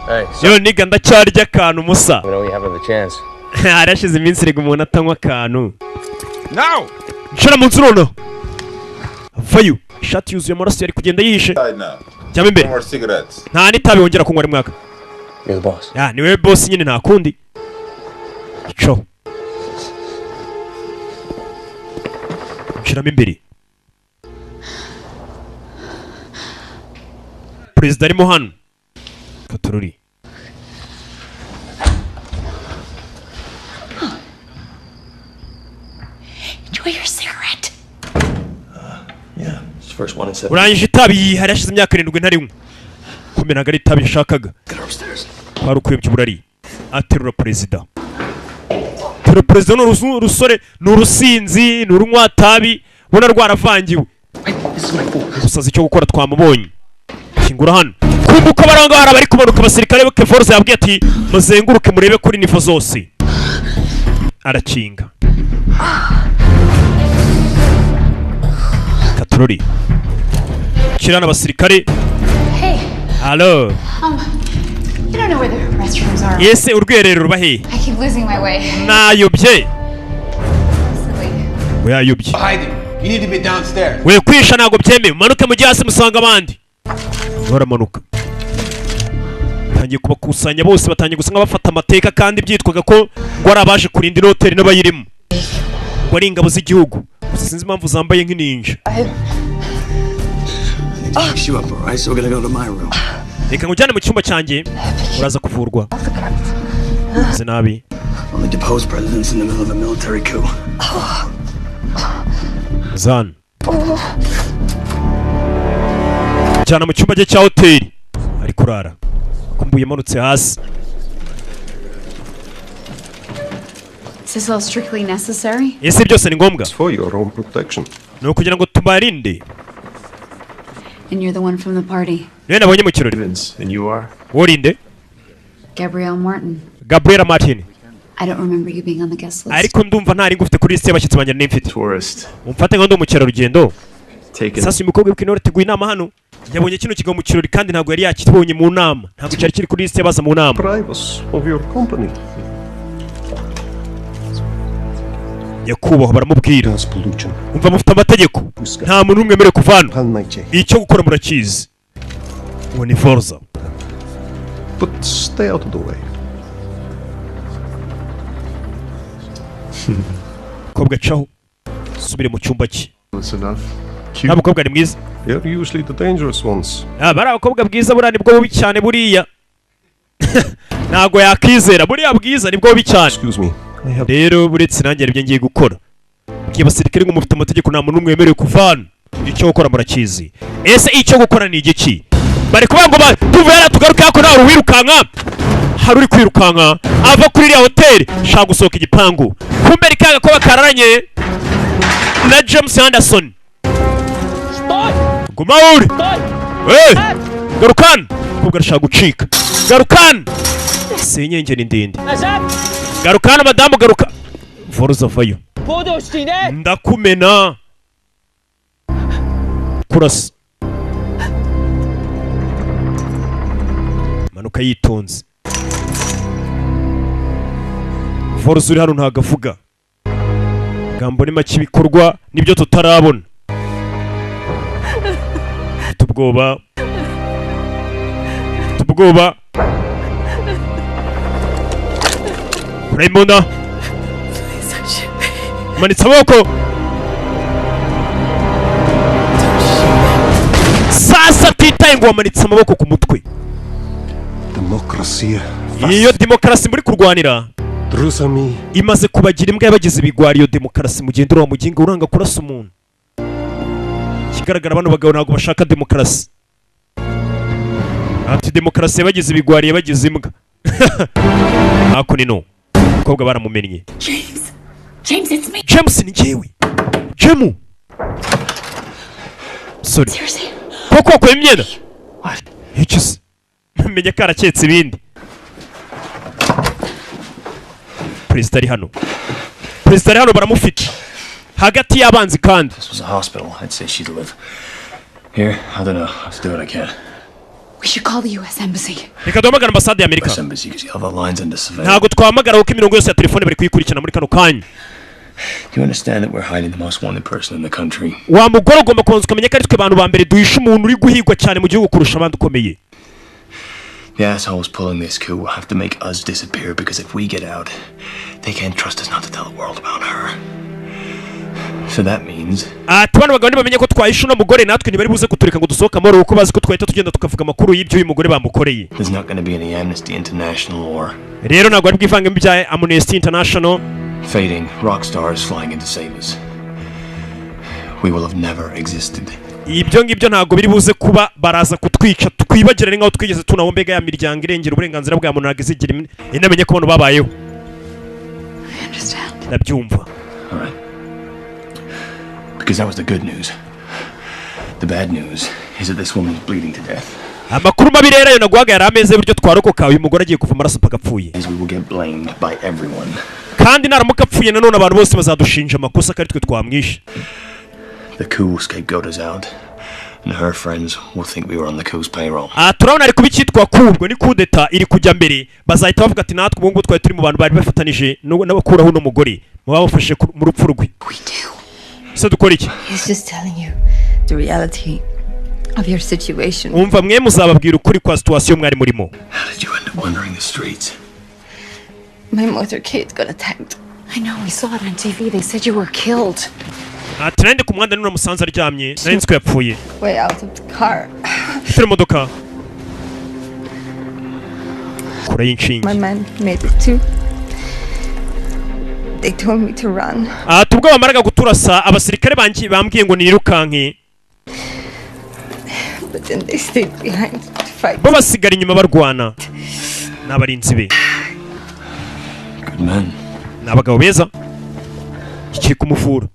Speaker 2: Hey,
Speaker 1: Yewe niga, ndacyarya akantu musa.
Speaker 2: We know we have a chance.
Speaker 1: Harashize iminsi rega umuntu atanywa akantu.
Speaker 13: Now!
Speaker 1: Nshira mu nzu noneho. Vayo, ishati yuzuye amaraso, yari kugenda yihishe.
Speaker 13: Inside now.
Speaker 1: Jyamo imbere.
Speaker 13: No more cigarettes.
Speaker 1: Nta n'itabi wongera kunywa rimwaka.
Speaker 2: You're the boss.
Speaker 1: Ya, niwe boss nyine, nta kundi. Co nshiramo imbere. Perezida arimo hano. Katururi.
Speaker 4: Enjoy your cigarette.
Speaker 2: Yeah, it's the first one in 7.
Speaker 1: Urangije itabi? Hari hashize imyaka 7 ntarinywa. Kumbe ntabwo ari itabi yashakaga.
Speaker 2: Get her upstairs.
Speaker 1: Kwari ukuyobya uburari. Aterura perezida, terura perezida. Ni urusore, ni urusinzi, ni urunywatabi, ubona rwaravangiwe. Gusaza icyo gukora twamubonye. Kingura hano. Kumva uko baranga, hari abari kumanuka, abasirikare be. Force yabwiye ati muzenguruke murebe kuri niveau zose. Arakinga katurori kirana abasirikare.
Speaker 3: Hey,
Speaker 1: Halo.
Speaker 3: You don't know where the restrooms are.
Speaker 1: Ese urwiherero ruba hehe?
Speaker 3: I keep losing my way.
Speaker 1: Nayobye.
Speaker 3: Silly.
Speaker 1: We yayobye.
Speaker 5: Hiding. You need to be downstairs.
Speaker 1: We, kwisha ntabwo byemewe. Umanuke mujye hasi musanga abandi. Baramanuka, batangiye kubakusanya bose, batangiye gusa nk'abafata amateka, kandi byitwaga ko ngo ari abaje kurinda ino hoteli n'abayirimo, ngo ari ingabo z'igihugu. Gusa sinzi impamvu zambaye nk'ininja.
Speaker 2: I need to fix you up, all right? So we're gonna go to my room.
Speaker 1: Reka nkujyane mu cyumba cyanjye, uraza kuvurwa. Meze nabi.
Speaker 2: Only deposed presidents in the middle of a military coup.
Speaker 1: Zan jyana mu cyumba cye cya hoteli ari kurara. Kumbuye yamanutse hasi.
Speaker 3: Is this all strictly necessary?
Speaker 1: Ese byose ni ngombwa?
Speaker 11: For your own protection.
Speaker 1: Ni ukugira ngo tubarinde.
Speaker 3: And you're the one from the party,
Speaker 1: Niwe nabonye mu kirori.
Speaker 12: And you are?
Speaker 1: Worinde?
Speaker 3: Gabrielle Martin.
Speaker 1: Gabriela Martin.
Speaker 3: I don't remember you being on the guest list.
Speaker 1: Ariko ndumva ntari ngufite kuri lisite y'abashyitsi banjye nari mfite.
Speaker 12: Tourist.
Speaker 1: Umfate nka ndi umukerarugendo.
Speaker 12: Taken.
Speaker 1: Sasa uyu mukobwa w'intore teguye inama hano, yabonye kino kigabo mu kirori, kandi ntabwo yari yakibonye mu nama, ntabwo cyari kiri kuri lisite y'abaza mu nama.
Speaker 11: Privacy of your company.
Speaker 1: Nyakubahwa, baramubwira, umva, mufite amategeko, nta muntu n'umwe wemerewe kuva hano. Icyo gukora murakizi. Uwo ni Forza.
Speaker 11: But stay out of the way.
Speaker 1: Mukobwa acaho, subire mu cyumba cye.
Speaker 12: That's enough.
Speaker 1: Nta mukobwa ni mwiza.
Speaker 11: They're usually the dangerous ones.
Speaker 1: Ah, bari abakobwa bwiza buriya nibwo bubi cyane. Buriya ntabwo yakizera, buriya bwiza nibwo bubi cyane.
Speaker 11: Excuse me. I have
Speaker 1: Rero buretse nanjye aribyo ngiye gukora. Bwiye abasirikare ngo mufite amategeko, nta muntu n'umwe wemerewe kuva hano. Icyo gukora murakizi. Ese icyo gukora ni igiki? Bari kuvuga ngo tuve hariya tugaruke hakuno. Hari uwirukanka, hari uri kwirukanka ava kuri iriya hoteli, shaka gusohoka igipangu. Kumbe ni kaga ko bakararanye na James Anderson. Guma uri. Hey! Garukana! Umukobwa arashaka gucika. Garukana! Senyenge ni ndende. Garukana madamu, garuka. Voruza vayo. Ndakumena. Kurasa. Manuka yitonze. Voruza uri hano ntago avuga. Gambo ni make, ibikorwa nibyo tutarabona. Mfite ubwoba. Mfite ubwoba. Urayibona? Manitse amaboko. Sasa atitaye ngo wamanitse amaboko ku mutwe.
Speaker 11: Democracy.
Speaker 1: Iyo demokarasi muri kurwanira
Speaker 11: Drusami.
Speaker 1: imaze kubagira imbwa, yabagize ibigwari. Iyo demokarasi mugendera wa muginga uranga kurasa umuntu. Ikigaragara, bano bagabo ntabwo bashaka demokarasi. Ati demokarasi yabagize ibigwari, yabagize imbwa. Hakuno ino umukobwa baramumennye.
Speaker 4: James! James, it's me!
Speaker 1: James, ni njyewe Jemu. Sorry.
Speaker 4: Seriously?
Speaker 1: Koko wakuye imyenda iki se? Menya ko araketse ibindi. Perezida ari hano, perezida ari hano, baramufite hagati y'abanzi kandi.
Speaker 2: This was a hospital. I'd say she'd live. Here, I don't know. Let's do what I can.
Speaker 3: We should call the U.S. Embassy.
Speaker 1: Reka duhamagare ambasade y'Amerika.
Speaker 2: US Embassy, because the other lines under surveillance.
Speaker 1: Ntabwo twahamagara kuko imirongo yose ya telefone bari kuyikurikirana muri kano kanya.
Speaker 2: Do you understand that we're hiding the most wanted person in the country?
Speaker 1: Wa mugore, ugomba kubanza ukamenya ko ari twe bantu ba mbere duhisha umuntu uri guhigwa cyane mu gihugu kurusha abandi ukomeye.
Speaker 2: The assholes pulling this coup will have to make us disappear because if we get out, they can't trust us not to tell the world about her. So that means
Speaker 1: Ati bano bagabo nibamenye ko twahishe uno mugore, natwe ntibari buze kutureka ngo dusohoke amahoro, kuko bazi ko twahita tugenda tukavuga amakuru y'ibyo uyu mugore bamukoreye.
Speaker 2: there's not going to be any Amnesty International or
Speaker 1: Rero ntabwo ari bwivangemo ibya Amnesty International.
Speaker 2: fading rock stars flying into save us. We will have never existed.
Speaker 1: Ibyo ngibyo ntabwo biri buze kuba. Baraza kutwica twibagirane nk'aho twigeze tunaho. Mbega ya miryango irengera uburenganzira bwa muntu ntabwo izigira inamenye ko abantu babayeho.
Speaker 3: I understand.
Speaker 1: Ndabyumva.
Speaker 2: All right. Because that was the good news. The bad news is that this woman is bleeding to death.
Speaker 1: Amakuru mabi rero ayo naguhaga yari ameze y'uburyo twarokoka. Uyu mugore agiye kuva amaraso mpaka apfuye.
Speaker 2: Is we will get blamed by everyone.
Speaker 1: Kandi naramuka apfuye nanone, abantu bose bazadushinja amakosa ko ari twe twamwishe.
Speaker 2: The coup will scapegoat us out, and her friends will think we were on the coup's payroll.
Speaker 1: Aha turabona ari kuba icyitwa kubwo ni kudeta iri kujya mbere. Bazahita bavuga ati natwe ubu ngubu twari turi mu bantu bari bafatanije n'abakuraho uno mugore, mu babafashe mu rupfu rwe. Se dukora iki?
Speaker 7: He's just telling you the reality of your situation.
Speaker 1: Umva, mwe muzababwira ukuri kwa situation mwari murimo.
Speaker 2: How did you end up wandering the streets?
Speaker 7: My motorcade got attacked.
Speaker 3: I know, we saw it on TV. They said you were killed.
Speaker 1: Ati nari ndi ku muhanda none musanze aryamye, nari nzi ko yapfuye.
Speaker 7: Way out of the car.
Speaker 1: Turi mu modoka kure y'inshinge.
Speaker 7: My man made it too. They told me to run.
Speaker 1: Ati ubwo bamaraga kuturasa, abasirikare banjye bambwiye ngo nirukanke.
Speaker 7: But then they stayed behind to fight.
Speaker 1: Bo basigara inyuma barwana n'abarinzi be.
Speaker 2: Good men.
Speaker 1: Ni abagabo beza. Kikiri kumuvura,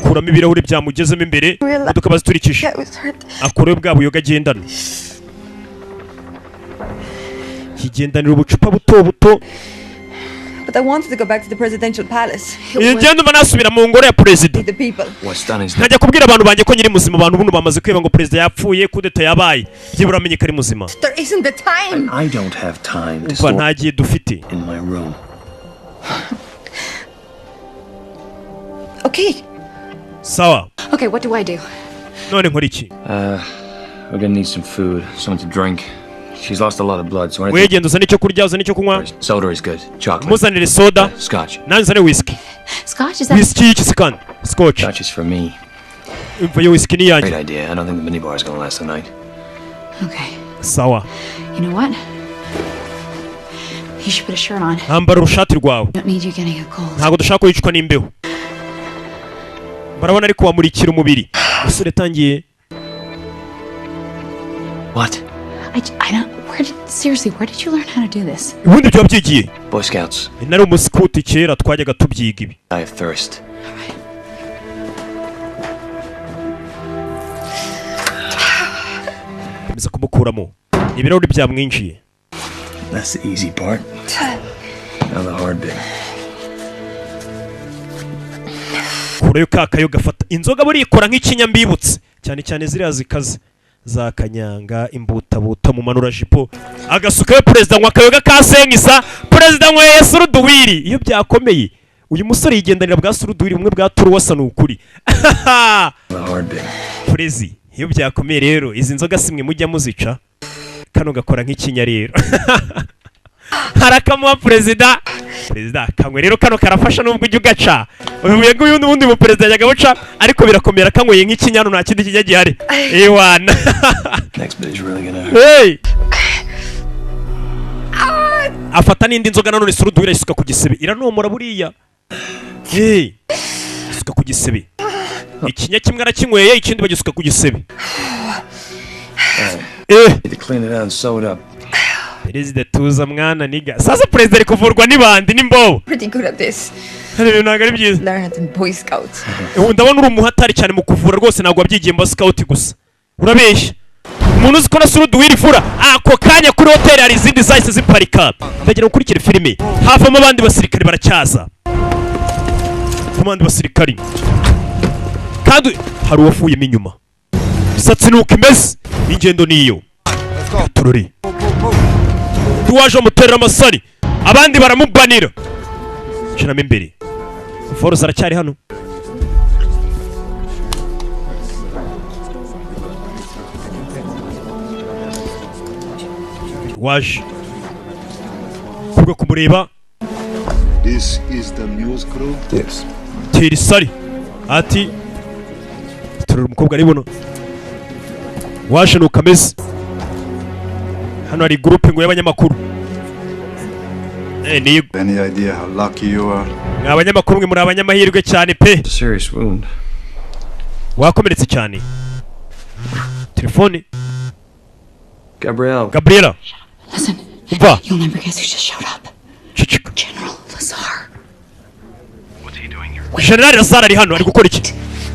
Speaker 1: kuramo ibirahuri byamugezemo imbere, imodoka baziturikije.
Speaker 7: I was hurt.
Speaker 1: Akureho bwa buyoga agendana, higendanira ubucupa buto buto.
Speaker 7: But I wanted to go back to the presidential palace.
Speaker 1: Ngenda umva nasubira mu ngoro ya perezida.
Speaker 7: The people.
Speaker 2: What's done is
Speaker 1: Nkajya kubwira abantu banjye ko nyiri muzima. Abantu buno bamaze kwiba ngo perezida yapfuye, kudeta yabaye, byibura bamenye ko ari muzima.
Speaker 7: There isn't the time.
Speaker 2: I don't have time to
Speaker 1: Umva,
Speaker 2: store
Speaker 1: nta gihe dufite.
Speaker 2: in my room.
Speaker 7: Okay.
Speaker 1: Sawa.
Speaker 3: Okay, what do I do?
Speaker 1: None nkora iki?
Speaker 2: We're gonna need some food, something to drink, She's lost a lot of blood, so anything.
Speaker 1: Wegenda uzane icyo kurya, uzane icyo kunywa.
Speaker 2: Soda is good. Chocolate.
Speaker 1: Muzanire soda.
Speaker 2: Scotch.
Speaker 1: Nanjye nzane whisky.
Speaker 3: Scotch is that?
Speaker 1: Whisky y'iki se kandi? Scotch.
Speaker 2: Scotch is for me.
Speaker 1: Imva yo whisky ni iyanjye.
Speaker 2: Great idea. I don't think the minibar is gonna last the night.
Speaker 3: Okay.
Speaker 1: Sawa.
Speaker 3: You know what? You should put a shirt on.
Speaker 1: Ambara urushati rwawe.
Speaker 3: Don't need you getting a cold.
Speaker 1: Ntabwo dushaka ko wicwa n'imbeho. Barabona ariko wamurikira umubiri umusore atangiye.
Speaker 2: What?
Speaker 3: I don't. Where did seriously? Where did you learn how to do this?
Speaker 1: Ubundi byaba byigiye?
Speaker 2: Boy Scouts.
Speaker 1: Nari umusikuti kera, twajyaga tubyiga ibi.
Speaker 2: I have thirst.
Speaker 1: Komeza kumukuramo ibirahuri byamwinjiye.
Speaker 2: That's the easy part. Now the hard bit.
Speaker 1: Kurayo ka kayo gafata inzoga, burikora nk'ikinyambibutse, cyane cyane ziriya zikaze za kanyanga imbutabuta. Mu manura jipo agasukayo. Perezida anywa akayoga ka senkisa. Perezida anyweye suruduwiri. Iyo byakomeye uyu musore yigendanira bwa suruduwiri bumwe bwa turuwasa. Ni ukuri.
Speaker 2: The hard bit.
Speaker 1: Perezi, iyo byakomeye rero izi nzoga simwe mujya muzica, kano gakora nk'ikinya rero harakamuha perezida. Perezida kanywe rero kano karafasha, nubwo ujya ugaca uyu nguyu n'ubundi mu perezida yajyaga buca, ariko birakomera kanyweye nk'ikinyano, nta kindi kijya gihari ewana.
Speaker 2: Next bit is really gonna hurt.
Speaker 1: Hey! Afata n'indi nzoga nanone suruduwira isuka ku gisebe, iranomora buriya. Hey! Isuka ku gisebe. Ikinya kimwe arakinyweye, ikindi bagisuka ku gisebe. Eh!
Speaker 2: Need to clean it out and sew it up.
Speaker 1: Perezida, tuza mwana niga. Sasa perezida ari kuvurwa n'ibandi n'imbobo.
Speaker 7: Pretty good at this.
Speaker 1: Hano ibintu ntabwo ari byiza.
Speaker 7: Learned in Boy Scouts.
Speaker 1: Ndabona uri umuhatari cyane mu kuvura rwose, ntabwo wabyigiye mu basikawuti gusa. Urabeshya. Umuntu uzi ko na suruduwiri ivura. Ako kanya kuri hoteli hari izindi zahise ziparika. Ndagira ngo ukurikire filime. Havamo abandi basirikare baracyaza. Havamo abandi basirikari. Kandi hari uwavuyemo inyuma. Imisatsi ni uko imeze. Ingendo niyo. Tururi. Tuwaje amuterera amasari. Abandi baramubanira. Shyiramo imbere. Foruza aracyari hano. Waje kubwo kumureba.
Speaker 14: This is the news crew?
Speaker 2: Yes.
Speaker 1: Tera isari ati turura umukobwa aribona waje nuko ameze. Hano hari gurupe ngo y'abanyamakuru. Eh, ni
Speaker 14: Any idea how lucky you are?
Speaker 1: Mwa abanyamakuru mwe, muri abanyamahirwe cyane pe.
Speaker 2: Serious wound.
Speaker 1: Wakomeretse cyane. Telefone.
Speaker 2: Gabrielle.
Speaker 1: Gabriela.
Speaker 3: Listen.
Speaker 1: Umva.
Speaker 3: You'll never guess who just showed up.
Speaker 1: Ceceka.
Speaker 3: General Lazar.
Speaker 1: General Lazar ari hano, ari gukora iki?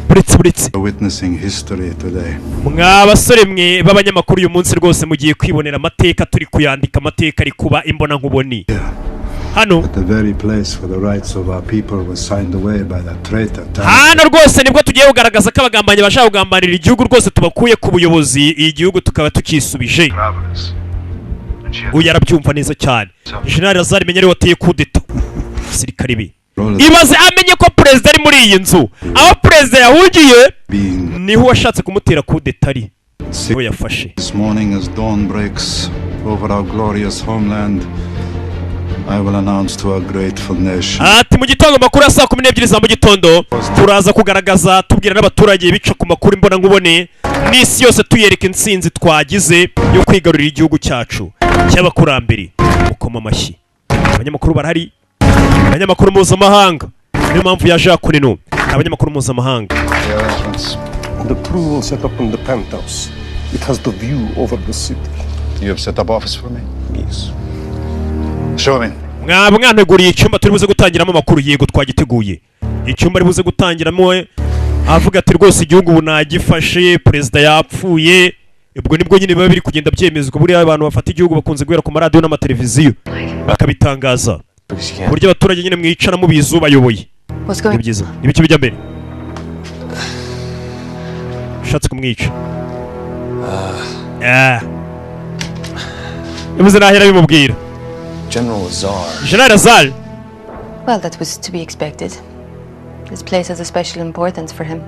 Speaker 1: Buretse, buretse.
Speaker 14: We're witnessing history today.
Speaker 1: Mwa basore mwe b'abanyamakuru, uyu munsi rwose mugiye kwibonera amateka, turi kuyandika, amateka ari kuba imbona nkuboni hano.
Speaker 14: At the very place where the rights of our people were signed away by that traitor.
Speaker 1: Hano rwose nibwo tugiye kugaragaza ko abagambanyi bashaka kugambanira igihugu rwose tubakuye ku buyobozi, igihugu tukaba tukisubije. Uyu arabyumva neza cyane. General Lazar menya ariwe wateye kudeta. Abasirikare be ibaze amenye ko perezida ari muri iyi nzu. Aho perezida yahungiye niho washatse kumutera kudeta ari, niho yafashe.
Speaker 14: This morning, as dawn breaks over our glorious homeland, I will announce to our grateful nation
Speaker 1: Ati mu gitondo, amakuru ya saa 12 za mu gitondo, turaza kugaragaza, tubwira n'abaturage bica ku makuru imbona nkubone n'isi yose, tuyereka intsinzi twagize yo kwigarurira igihugu cyacu cy'abakurambere. Mukoma amashyi. Abanyamakuru barahari, abanyamakuru mpuzamahanga. Niyo mpamvu yaje hakuno, abanyamakuru mpuzamahanga.
Speaker 11: The arrangements. The crew will set up in the penthouse. It has the view over the city.
Speaker 14: You have set up office for me?
Speaker 11: Yes.
Speaker 14: Show me.
Speaker 1: Mwaba mwanteguriye icyumba turi buze gutangiramo amakuru? Yego, twagiteguye icyumba ari buze gutangiramo. Avuga ati rwose igihugu ubu nagifashe, perezida yapfuye. Ubwo nibwo nyine biba biri kugenda byemezwa. Buriya abantu bafata igihugu bakunze guhera ku maradiyo n'amateleviziyo bakabitangaza, ku buryo abaturage nyine mwicara mubizi ubayoboye.
Speaker 7: What's going
Speaker 1: Ni byiza. Ni ibiki bijya mbere? Ushatse kumwica. Ah. Yabuze nahera bimubwira.
Speaker 2: General Lazar.
Speaker 1: General Lazar.
Speaker 7: Well, that was to be expected. This place has a special importance for him.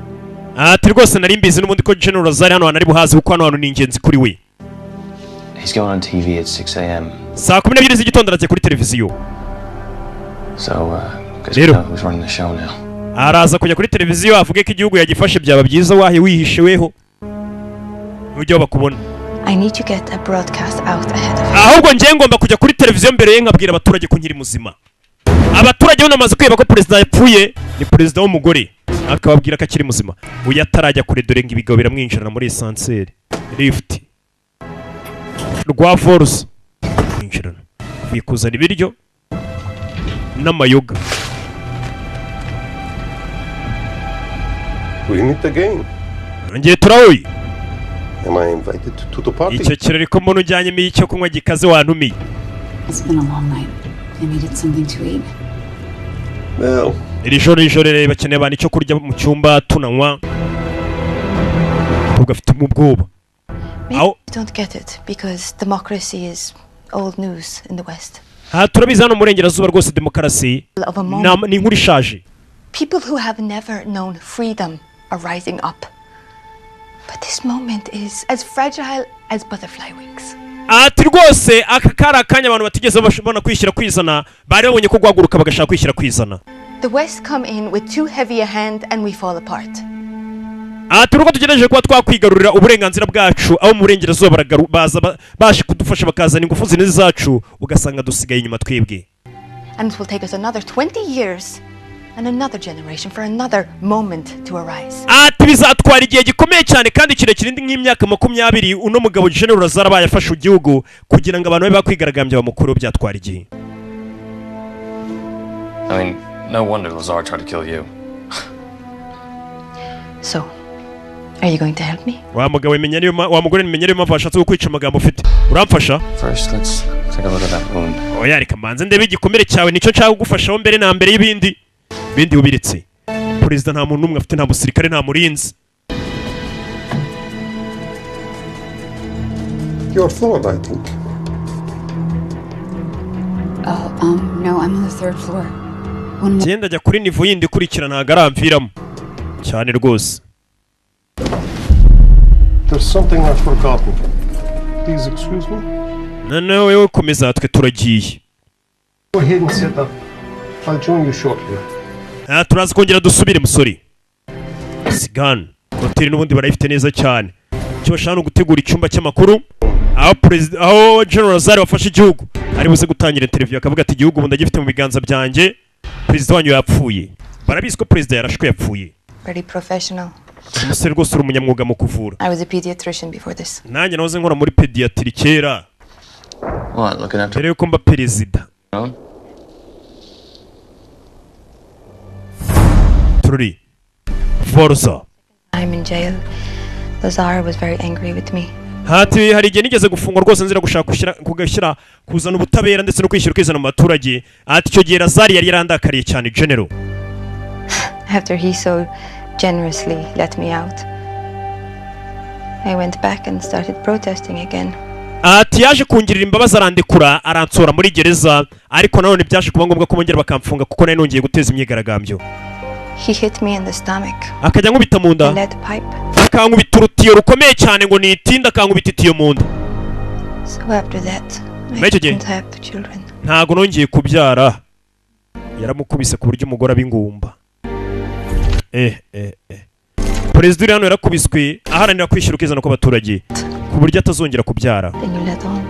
Speaker 1: Ati rwose nari mbizi n'ubundi ko General Lazar hano hantu ari buhazi, kuko hano hantu ni ingenzi kuri we.
Speaker 2: He's going on TV at 6 a.m.
Speaker 1: Saa 12 z'igitondo arajya kuri televiziyo.
Speaker 2: So, guess we
Speaker 1: Rero.
Speaker 2: know who's running the show now.
Speaker 1: Araza kujya kuri televiziyo avuge ko igihugu yagifashe. Byaba byiza wahe wihishe weho, ntujya bakubona.
Speaker 7: I need to get a broadcast out ahead of
Speaker 1: Ahubwo njye ngomba kujya kuri televiziyo mbere ye, nkabwira abaturage ko nkiri muzima. Abaturage bo bamaze kweba ko perezida yapfuye, ni perezida w'umugore, akababwira ko akiri muzima. Uyu atarajya kure, dore ngo ibigabo biramwinjirana muri ascenseur, lift rwa force mwinjirana, avuye kuzana ibiryo n'amayoga.
Speaker 11: We meet again.
Speaker 1: Nongeye turahuye.
Speaker 11: Am I invited to the party?
Speaker 1: Icyo kirori ko mbona ujyanyemo icyo kunywa gikaze, wantumiye?
Speaker 3: It's been a long night. I needed something to eat.
Speaker 11: Well,
Speaker 1: Iri joro, ijoro rero bakeneye abantu icyo kurya mu cyumba tunanywa. Ahubwo afite ubwoba.
Speaker 7: Maybe
Speaker 1: Au.
Speaker 7: you don't get it because democracy is old news in the West.
Speaker 1: Aha turabizi, hano mu burengerazuba rwose demokarasi
Speaker 7: Of a moment.
Speaker 1: ni inkuru ishaje.
Speaker 7: People who have never known freedom are rising up. But this moment is as fragile as butterfly wings.
Speaker 1: Ati rwose aka kari akanya abantu batigeze babona kwishyira kwizana, bari babonye ko guhaguruka bagashaka kwishyira kwizana.
Speaker 7: The West come in with too heavy a hand and we fall apart.
Speaker 1: Ati uko tugerageje kuba twakwigarurira uburenganzira bwacu, abo mu burengerazuba baza baje kudufasha, bakazana ingufu zinizi zacu, ugasanga dusigaye inyuma twebwe.
Speaker 7: And it will take us another 20 years and another generation for another moment to arise.
Speaker 1: Ati bizatwara igihe gikomeye cyane kandi kirekire, indi nk'imyaka 20, uno mugabo General Lazar abaye afashe igihugu, kugira ngo abantu babe bakwigaragambya bamukureho, byatwara igihe.
Speaker 2: I mean, no wonder Lazar tried to kill you.
Speaker 7: So, are you going to help me?
Speaker 1: Wa mugabo menya niyo wa mugore menya niyo mpamvu washatse kukwica. Amagambo ufite, uramfasha?
Speaker 2: First, let's take a look at that wound.
Speaker 1: Oya, reka mbanze ndebe igikomere cyawe, nicyo nshaka kugufashaho mbere na mbere y'ibindi bindi. Ubiretse, perezida nta muntu n'umwe afite, nta musirikare, nta murinzi.
Speaker 11: Your floor, I think.
Speaker 3: Oh, no, I'm on the third floor. One more.
Speaker 1: Ngenda ajya kuri niveau yindi ikurikira, ntabwo aramviramo cyane rwose.
Speaker 11: There's something I've forgotten. Please excuse me.
Speaker 1: Noneho wowe komeza, twe turagiye.
Speaker 11: Go ahead and set up. I'll join you shortly.
Speaker 1: Ah, turaza kongera dusubire musore. Sigani hoteli n'ubundi barayifite neza cyane. Icyo bashaka ni ugutegura icyumba cy'amakuru, aho perezida, aho General Lazare wafashe igihugu ari buze gutangira interview, akavuga ati: "Igihugu ubu ndagifite mu biganza byanjye, perezida wanyu yapfuye." Barabizi ko perezida yarashwe yapfuye.
Speaker 7: Very professional.
Speaker 1: Umusore rwose uri umunyamwuga mu kuvura.
Speaker 7: I was a pediatrician before this.
Speaker 1: Nanjye nahoze nkora muri pédiatrie kera.
Speaker 2: What, looking after
Speaker 1: Mbere yuko mba perezida.
Speaker 2: your own?
Speaker 1: Tururi forza.
Speaker 7: I'm in jail. Lazar was very angry with me.
Speaker 1: Hati hari igihe nigeze gufungwa rwose nzira gushaka gushyira kugashyira kuzana ubutabera ndetse no kwishyura ukizana mu baturage. Ati icyo gihe Lazari yari yarandakariye cyane general.
Speaker 7: After he so generously let me out, I went back and started protesting again.
Speaker 1: Ati yaje kungirira imbabazi, arandekura, aransora muri gereza, ariko nanone byaje kuba ngombwa ko bongera bakamfunga kuko nari nongeye guteza imyigaragambyo.
Speaker 7: He hit me in the stomach.
Speaker 1: Akajya ankubita mu nda.
Speaker 7: A lead pipe.
Speaker 1: Akankubita urutiyo rukomeye cyane ngo nitinde, akankubita itiyo mu nda.
Speaker 7: So after that, I
Speaker 1: Muri icyo gihe
Speaker 7: couldn't have children.
Speaker 1: ntago nongeye kubyara. Yaramukubise ku buryo umugore aba ingumba. Perezida uri hano yarakubiswe aharanira kwishyura ukizana kw'abaturage, ku buryo atazongera kubyara.
Speaker 7: Then you let on.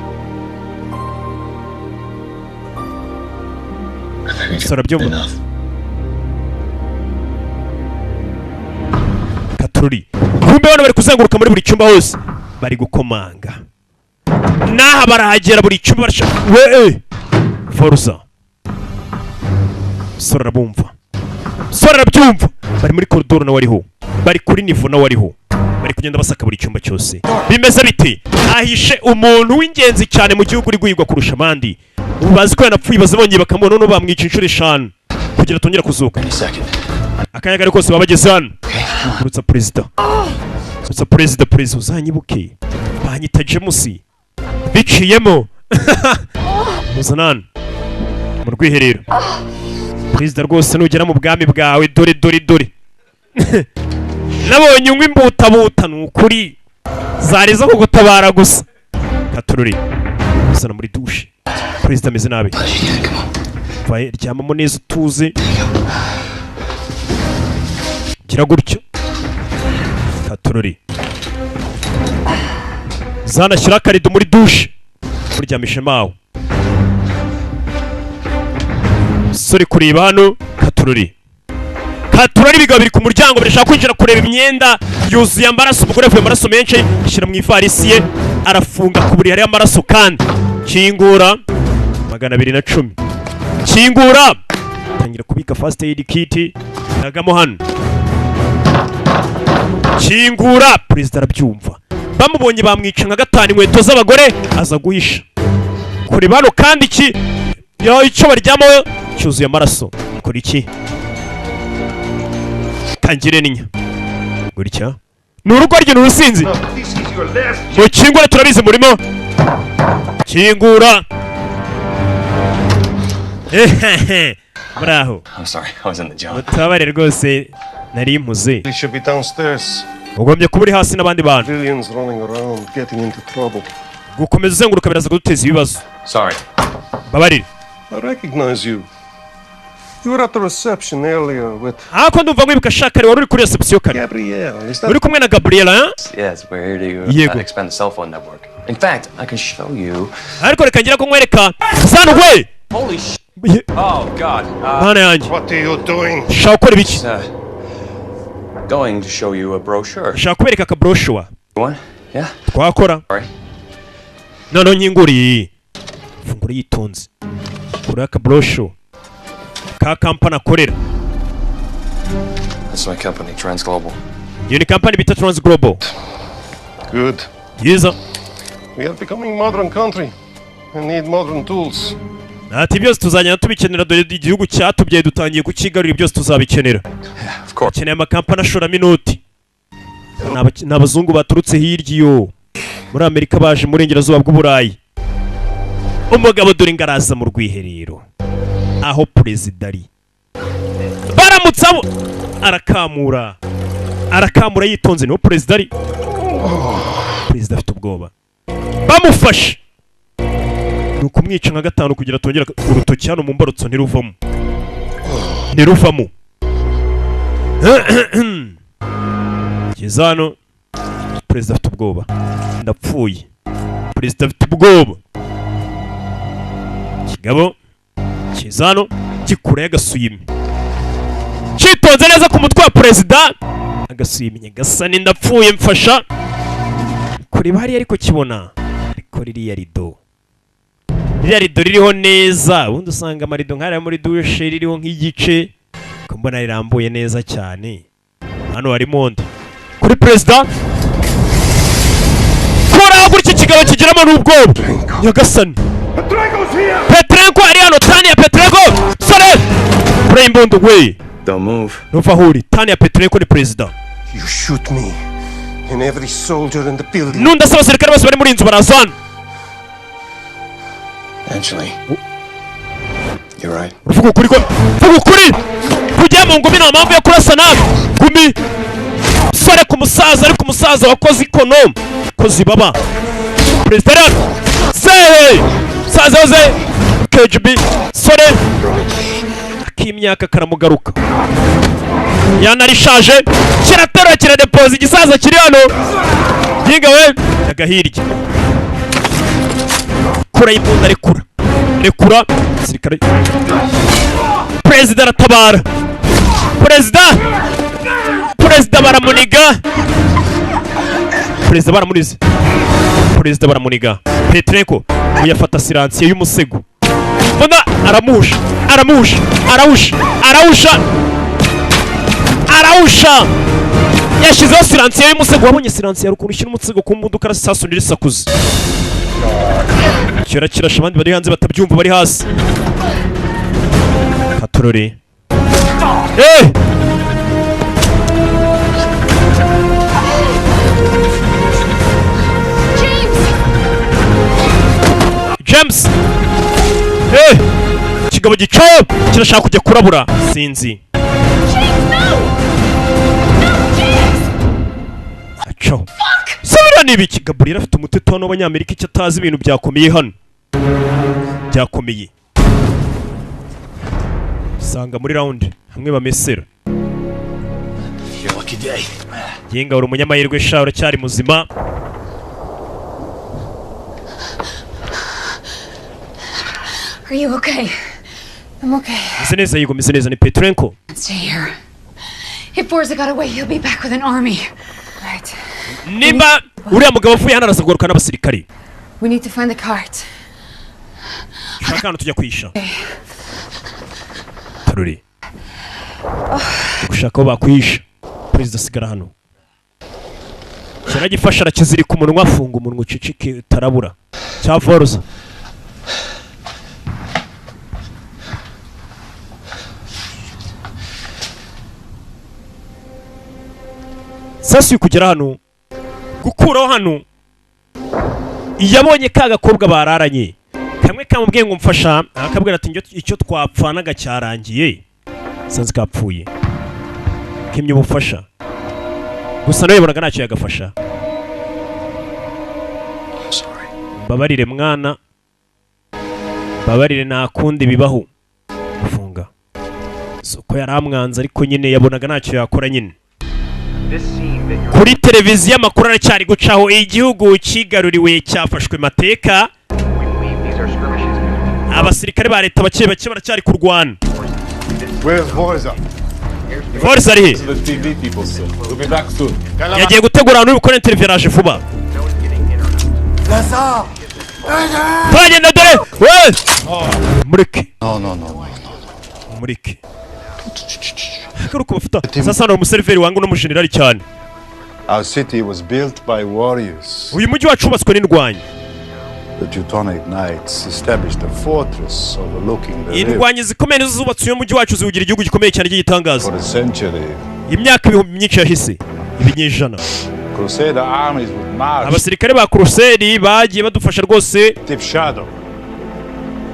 Speaker 1: Gusa arabyumva katururi. Kumbe bano bari kuzenguruka muri buri cyumba hose, bari gukomanga n'aha barahagera, buri cyumba barashaka we foruza. Sora arabumva, sora arabyumva. Bari muri koridoro nawe ariho, bari kuri niveau nawe ariho, bari kugenda basaka buri cyumba cyose. Bimeze bite? Ahishe umuntu w'ingenzi cyane mu gihugu uri guhigwa kurusha abandi. Ubu bazi ko yanapfuye, baze bongeye bakamubona, noneho bamwica inshuro 5 kugira atongera kuzuka. Akanya kari kose baba bageze hano. Urutsa perezida, urutsa perezida, perezida uzanyibuke, banyita James biciyemo muzana hano mu rwiherero. Perezida rwose, nugera mu bwami bwawe, dore dore dore nabonye unywa imbutabuta, ni ukuri zari zo kugutabara gusa. Katururi sana muri douche. Perezida ameze nabi. Vaye ryamamo neza utuze. Gira gutyo. Katururi. Zana shyira karido muri douche. Kuryamisha mawe. Sori kureba hano katururi. Katururi bigabo biri ku muryango birashaka kwinjira kureba imyenda yuzuye amaraso. Umugore avuye amaraso menshi ashyira mu ivarisi ye arafunga ku buriri hariyo amaraso kandi kingura 210 kingura tangira kubika first aid kit nagamo hano kingura. Perezida arabyumva bamubonye bamwica nka gatanu inkweto z'abagore aza guhisha kureba hano kandi iki yo icyo baryamo cyuzuye amaraso. Kora iki kangire ninya gutya ni urugo rye n'urusinzi mukingura turabizi murimo kingura. Muraho.
Speaker 2: I'm sorry, I was in the job.
Speaker 1: Utabare rwose nari mpuze.
Speaker 11: They should be downstairs.
Speaker 1: Ugombye kuba uri hasi n'abandi bantu.
Speaker 11: Civilians running around getting into trouble.
Speaker 1: Gukomeza uzenguruka biraza kuduteza ibibazo.
Speaker 2: Sorry.
Speaker 1: Babarire.
Speaker 11: I recognize you. You were at the reception earlier with
Speaker 1: Ako ndumva nkwibuka shakari wari uri kuri reception kare.
Speaker 11: Gabrielle. Is that
Speaker 1: Uri kumwe na Gabriela, eh?
Speaker 2: Yes, we're here to expand the cell phone network. In fact, I can show you.
Speaker 1: Ariko reka ngira ko nkwereka. Sanwe.
Speaker 2: Holy sh. Oh God.
Speaker 1: Mana yanjye.
Speaker 11: What are you doing?
Speaker 1: Shaka gukora ibiki?
Speaker 2: Going to show you a brochure.
Speaker 1: Shaka kubereka ka brochure.
Speaker 2: One? Yeah.
Speaker 1: Twakora.
Speaker 2: Sorry.
Speaker 1: Noneho nkinguriye. Fungura yitonze. Kuri aka brochure. Ka company akorera.
Speaker 2: That's my company, Transglobal.
Speaker 1: Iyo ni company bita Transglobal.
Speaker 11: Good.
Speaker 1: Yiza.
Speaker 11: We are becoming modern country and need modern tools.
Speaker 1: Ati byose tuzagenda tubikenera dore igihugu cyatubyaye dutangiye kukigarurira byose tuzabikenera.
Speaker 2: Of course.
Speaker 1: Keneye amakampani ashoramo inoti. Ni abazungu baturutse hirya iyo muri Amerika baje mu burengerazuba bw'Uburayi. Umugabo dore ngaraza mu rwiherero aho perezida ari. Baramutse abo arakamura. Arakamura yitonze niho perezida ari. Perezida afite ubwoba. Bamufashe. Nuko umwica nka gatanu kugira atongera urutoki hano mu mbarutso ntiruvamo. Ntiruvamo. Gezano perezida afite ubwoba. Ndapfuye. Perezida afite ubwoba. Kigabo Kizano gikura agasuyime. Citonze neza ku mutwe wa perezida agasuyime gasa ni ndapfuye mfasha. Kureba hariya ariko kibona ariko ririya rido. Ririya rido ririho neza ubundi usanga amarido nk'ariya muri douche ririho nk'igice ko mbona rirambuye neza cyane. Hano harimo ndi kuri perezida kora gutya kigabo kigiramo n'ubwoba. Nyagasani Petrenko ari hano. Tania Petrenko sore kure imbundu we.
Speaker 2: Don't move.
Speaker 1: Ntuva aho uri. Tania Petrenko ni perezida.
Speaker 11: You shoot me and every soldier in the building.
Speaker 1: Nunda se abasirikare bose bari muri inzu barazana.
Speaker 2: Actually, you're right.
Speaker 1: Uvuga ukuri ko uvuga ukuri kujya mu ngumi nta mpamvu yo kurasa nabi gumi sore ku musaza ariko umusaza wakoze ikono kozi baba perezida rero sehe saza oze KGB sore akimyaka karamugaruka yanarishaje kiratera kiradepoza igisaza kiri hano yinga we agahirya kura imbunda rekura rekura sirikare perezida aratabara perezida baramuniga perezida baramunize perezida baramuniga Petrenko uyafata siransiye y'umusego mbona aramuhusha aramuhusha arahusha arahusha arahusha yashyizeho siransiye y'umusego wabonye siransiye ukuntu ushyira umusego ku mbunda ukarasasu ntirisakuze kera kirasha abandi bari hanze batabyumva bari hasi katorore James kigabo gico kirashaka kujya kurabura sinzi James, no! No, James! Aco. Subirane. Ni ibiki? Gabriel afite umuteto hano w'abanyamerika, icyo atazi ibintu byakomeye hano, byakomeye. Sanga muri round hamwe bamesera.
Speaker 2: Your lucky day.
Speaker 1: Yenga, uri umunyamahirwe sha, uracyari muzima.
Speaker 4: Are you okay?
Speaker 7: I'm okay.
Speaker 1: Meze neza, yego, meze neza. Ni Petrenko.
Speaker 4: Stay here. If Borza got away, he'll be back with an army.
Speaker 7: Right.
Speaker 1: Nimba uriya mugabo avuye hano, araza kugaruka n'abasirikari.
Speaker 7: We need to find the cart.
Speaker 1: Shaka ahantu tujya kwihisha. Taruri gushaka aho bakwihisha. Perezida asigara hano, kiragifasha, arakizirika umunwa, afunga umunwa, uceceke utarabura cya Voruza. Sasa uyu kugera hano, gukuraho hano, yabonye ka gakobwa bararanye kamwe kamubwiye ngo mfasha, akabwira ati icyo twapfanaga cyarangiye, sanze kapfuye, kimye ubufasha gusa, nawe yabonaga ntacyo yagafasha. Mbabarire mwana, mbabarire, nta kundi bibaho. Gufunga si uko yari amwanze, ariko nyine yabonaga ntacyo yakora nyine.
Speaker 9: This scene that you're
Speaker 1: Kuri televiziyo amakuru aracyari gucaho, igihugu cyigaruriwe, cyafashwe mateka.
Speaker 9: We believe these are skirmishes between
Speaker 1: Abasirikare ba leta bake bake baracyari kurwana.
Speaker 13: Where's Vorza?
Speaker 1: Vorza ari he?
Speaker 13: The TV people, sir. We'll be back soon.
Speaker 1: Yagiye gutegura ahantu uri bukore interview, araje vuba.
Speaker 10: Lazar!
Speaker 1: Turagenda dore we, mureke.
Speaker 14: No, no, no, no.
Speaker 1: Mureke garuka bafata. Sasa hano umuseriveri wanga uno mujenerali cyane.
Speaker 14: Our city was built by warriors.
Speaker 1: Uyu mujyi wacu wubatswe n'indwanyi.
Speaker 14: The Teutonic Knights established a fortress overlooking the river.
Speaker 1: Indwanyi zikomeye nizo zubatse uyu mujyi wacu, ziwugira igihugu gikomeye cyane cy'igitangaza.
Speaker 14: For a century,
Speaker 1: Imyaka ibihumbi myinshi yahise, ibinyejana,
Speaker 14: Crusader armies would march
Speaker 1: abasirikare ba Crusade bagiye badufasha rwose.
Speaker 14: deep shadow.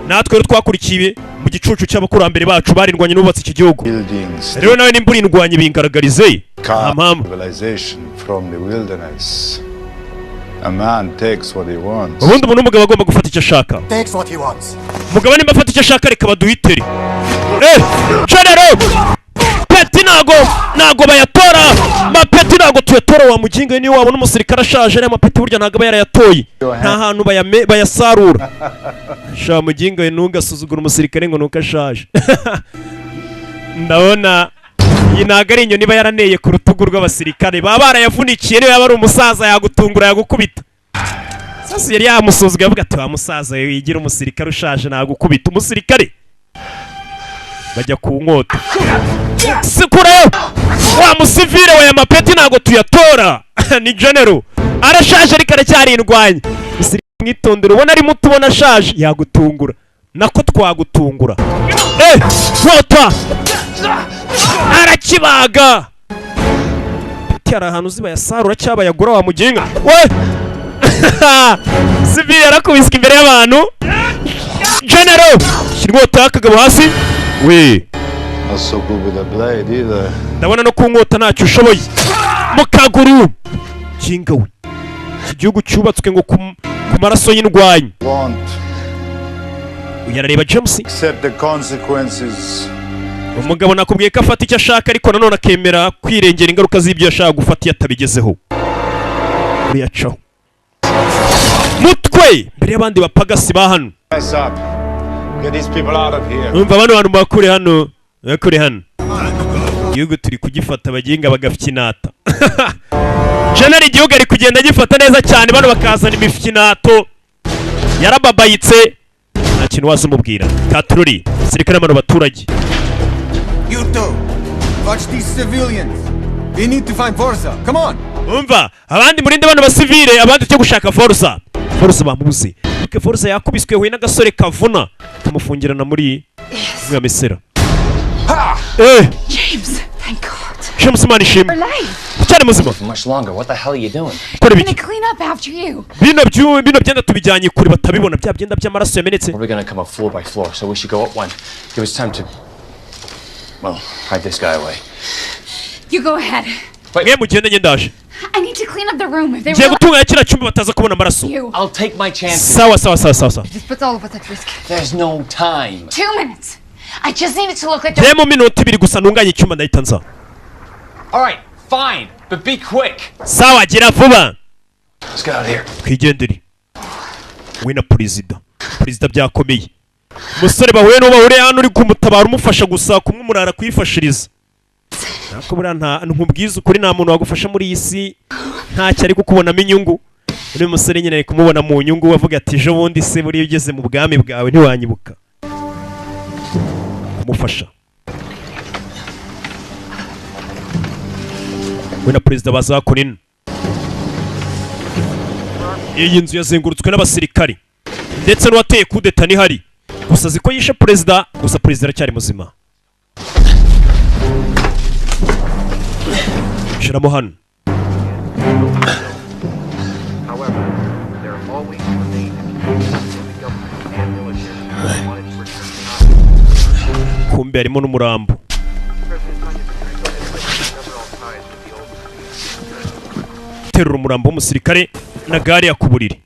Speaker 1: Natwe rero twakurikiye mu gicucu cy'abakurambere bacu barindwanye n'ubatse iki gihugu.
Speaker 14: Buildings
Speaker 1: Rero nawe nimba urindwanye, bingaragarize, nta
Speaker 14: carved
Speaker 1: mpamvu.
Speaker 14: civilization from the wilderness. A man takes what he wants.
Speaker 1: Ubundi umuntu w'umugabo agomba gufata icyo ashaka.
Speaker 10: Takes what he wants.
Speaker 1: Umugabo nimba afata icyo ashaka, reka baduhitere. Eh, general, peti ntago bayatora, mapeti ntago tuyatora. Wa muginga, niyo wabona umusirikare ashaje, ariya mapeti burya ntago aba yarayatoye, nta hantu bayasarura. Sha muginga we, ntugasuzugure umusirikare ngo nuko ashaje. Ndabona iyi ntago ari inyoni iba yaraneye ku rutugu rw'abasirikare, baba barayavunikiye. Niyo yaba ari umusaza, yagutungura, yagukubita. Sasa yari yamusuzuguye, avuga ati: "Wa musaza we, wigira umusirikare ushaje, nagukubita." Umusirikare bajya ku nkota sikurayo. Wa musivire we, amapeti ntabwo tuyatora. Ni general, arashaje ariko aracyari indwanyi. Umusirikare mwitondere, ubona ari muto, ubona ashaje, yagutungura, nako twagutungura. Eh, nkota arakibaga. Peti hari ahantu uzi bayasarura cyangwa bayagura, wa muginga we. Sivire yarakubiswe imbere y'abantu. General shyira inkota y'akagabo hasi we.
Speaker 14: Not so good with a blade either.
Speaker 1: Ndabona no ku nkota ntacyo ushoboye mu kaguru. Kinga we, iki gihugu cyubatswe ngo ku maraso y'indwanyi.
Speaker 14: Want
Speaker 1: Uyu arareba James.
Speaker 14: accept the consequences.
Speaker 1: Umugabo nakubwiye ko afata icyo ashaka, ariko nanone akemera kwirengera ingaruka z'ibyo yashaka gufata iyo atabigezeho. Uriya acaho mutwe mbere y'abandi bapagasi ba hano.
Speaker 14: Mess up. Get these people out of here.
Speaker 1: Numva bano bantu bakure hano, bakure hano. Igihugu turi kugifata, abaginga bagafyinata. General igihugu ari kugenda agifata neza cyane, bano bakazana imifyinato. Yarababayitse, nta kintu waza umubwira. Katururi sirikare bano baturage.
Speaker 5: You two, watch these civilians. We need to find Vorza. Come on.
Speaker 1: Umva, abandi murinde bano basivile, abandi tujye gushaka Forza. Forza bamubuze. Ariko Forza yakubiswe, yahuye n'agasore kavuna, kamufungirana muri mwa misera. Eh.
Speaker 4: James, thank God.
Speaker 1: James, Imana ishimwe.
Speaker 4: You're alive.
Speaker 1: Ucyari muzima.
Speaker 2: For much longer. What the hell are you doing?
Speaker 1: Kora
Speaker 4: I'm
Speaker 1: ibiki?
Speaker 4: gonna clean up after you.
Speaker 1: Bino byenda tubijyanye kure batabibona, bya byenda by'amaraso yamenetse.
Speaker 2: We're gonna come up floor by floor, so we should go up one. Give us time to, well, hide this guy away.
Speaker 4: You go ahead.
Speaker 1: Mwe mugende, njye ndaje.
Speaker 4: I need to clean up the room. If they
Speaker 1: Ngiye
Speaker 4: were
Speaker 1: gutunganya kiriya cyumba bataza kubona amaraso.
Speaker 4: you.
Speaker 2: I'll take my chances.
Speaker 1: Sawa sawa sawa sawa sawa.
Speaker 7: This puts all of us at risk.
Speaker 2: There's no time.
Speaker 4: 2 minutes. I just need it to look like the
Speaker 1: Njye mu minota 2 gusa ntunganye icyumba, ndahita nza.
Speaker 2: All right, fine, but be quick.
Speaker 1: Sawa, gira vuba.
Speaker 2: Let's get out of here.
Speaker 1: Twigendere. We na perezida, perezida byakomeye. Umusore bahuye n'uwo bahuriye hano uri kumutabara, umufasha gusa kumwe umurara kwifashiriza. Ariko buriya nta nkubwiza ukuri, nta muntu wagufasha muri iyi si ntacyo ari kukubonamo inyungu. Uriya musore nyine ari kumubona mu nyungu, avuga ati: "Ejo bundi se buriya ugeze mu bwami bwawe ntiwanyibuka?" Kumufasha, we na perezida bazakora ino. Iyi nzu yazengurutswe n'abasirikari, ndetse n'uwateye kudeta nihari. Gusa azi ko yishe perezida, gusa perezida aracyari muzima. Shyiramo hano.
Speaker 9: However, there always remained a few in the government and military who wanted to return to
Speaker 1: Kumbe harimo n'umurambo.
Speaker 9: President Tanya Petrenko has lately severed all ties with the old regime.
Speaker 1: Terura umurambo w'umusirikare na gare ya ku buriri.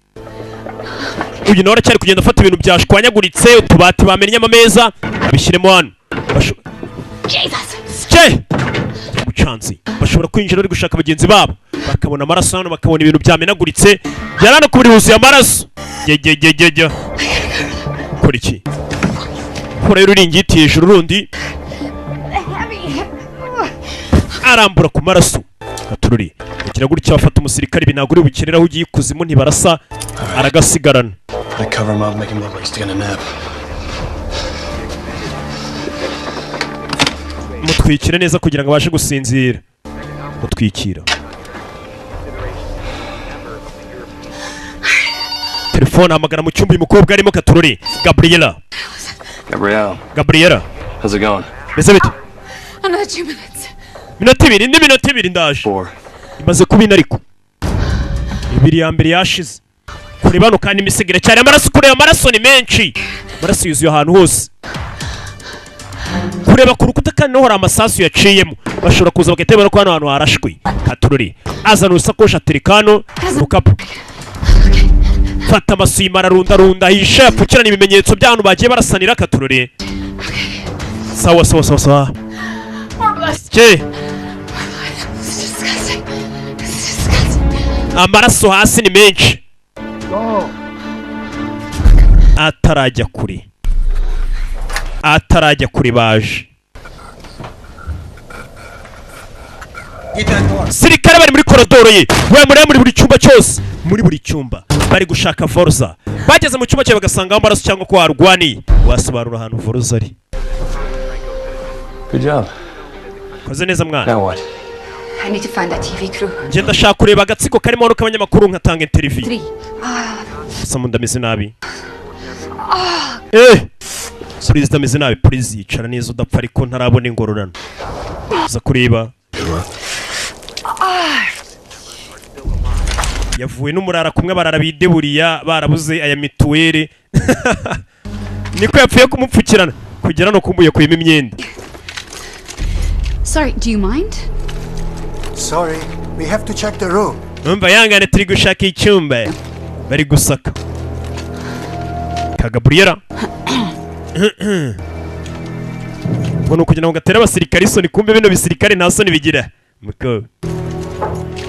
Speaker 1: Uyu nawe aracyari kugenda afata ibintu byashwanyaguritse, utubati bamennyemo, ameza, abishyiremo hano.
Speaker 4: Jesus!
Speaker 1: Cye mucanzi bashobora kwinjira bari gushaka bagenzi babo, bakabona amaraso hano, bakabona ibintu byamenaguritse byari hano ku buriri, huzuye amaraso. Gegegegege, kora iki? Kora ururingiti hejuru rundi.
Speaker 4: Heavy.
Speaker 1: Arambura ku maraso gatururi, agira gutya bafata umusirikare. Ibi ntabwo uri bukenera aho ugiye ikuzimu, ntibarasa, aragasigarana.
Speaker 2: I cover him up, make him look like he's taking a nap.
Speaker 1: Mutwikire neza kugira ngo abashe gusinzira. Mutwikira telefone, ahamagara mu cyumba uyu mukobwa arimo. Katururi, Gabriela.
Speaker 2: Gabrielle,
Speaker 1: Gabriela.
Speaker 2: how's it going?
Speaker 1: Mbese bite?
Speaker 4: Another 2 minutes.
Speaker 1: Minota 2, indi minota 2 ndaje. Imaze kuba ine, ariko ibiri ya mbere yashize. Kureba hano kandi imisego iracyari amaraso. Kureba amaraso ni menshi, amaraso yuzuye ahantu hose. Kureba ku rukuta kandi naho hari amasasu yaciyemo, bashobora kuza bagahita babona ko hano hantu harashwe. Katururi azana urusakoshi, atereka hano urukapu, fata amasima ararundarunda, hisha yapfukirana ibimenyetso by'ahantu bagiye barasanira. Katururi, sawa sawa sawa sawa.
Speaker 4: More blood.
Speaker 1: Ke.
Speaker 4: This is disgusting. This is disgusting.
Speaker 1: Amaraso hasi ni menshi. Atarajya kure, atarajya kure, baje sirikare bari muri korodoro ye. We muri buri cyumba cyose, muri buri cyumba bari gushaka Vorza. Bageze mu cyumba cye bagasangamo amaraso cyangwa ko warwaniye, wasobanura ahantu Vorza ari.
Speaker 2: Good job.
Speaker 1: Koze neza mwana.
Speaker 2: Now what?
Speaker 7: I need to find that TV crew.
Speaker 1: Njye ndashaka kureba agatsiko karimo hano k'abanyamakuru nkatanga interview.
Speaker 7: Three. Ah,
Speaker 1: Gusa mu ndameze nabi.
Speaker 7: ah.
Speaker 1: Perezida ameze nabi. Perezida yicara neza udapfa, ariko ntarabona ingororano. Uza kureba.
Speaker 7: Ah.
Speaker 1: Yavuwe n'umurara kumwe barara bideburiya barabuze aya mituweli, niko yapfuye kumupfukirana kugera no kumbuye kuyemo imyenda.
Speaker 3: Sorry, do you mind?
Speaker 10: Sorry, we have to check the room.
Speaker 1: Numva yangane, turi gushaka icyumba. Bari gusaka ka Gabriela ngo ni ukugira ngo gatere abasirikare isoni. Kumbe bino bisirikare nta soni bigira mukobwa,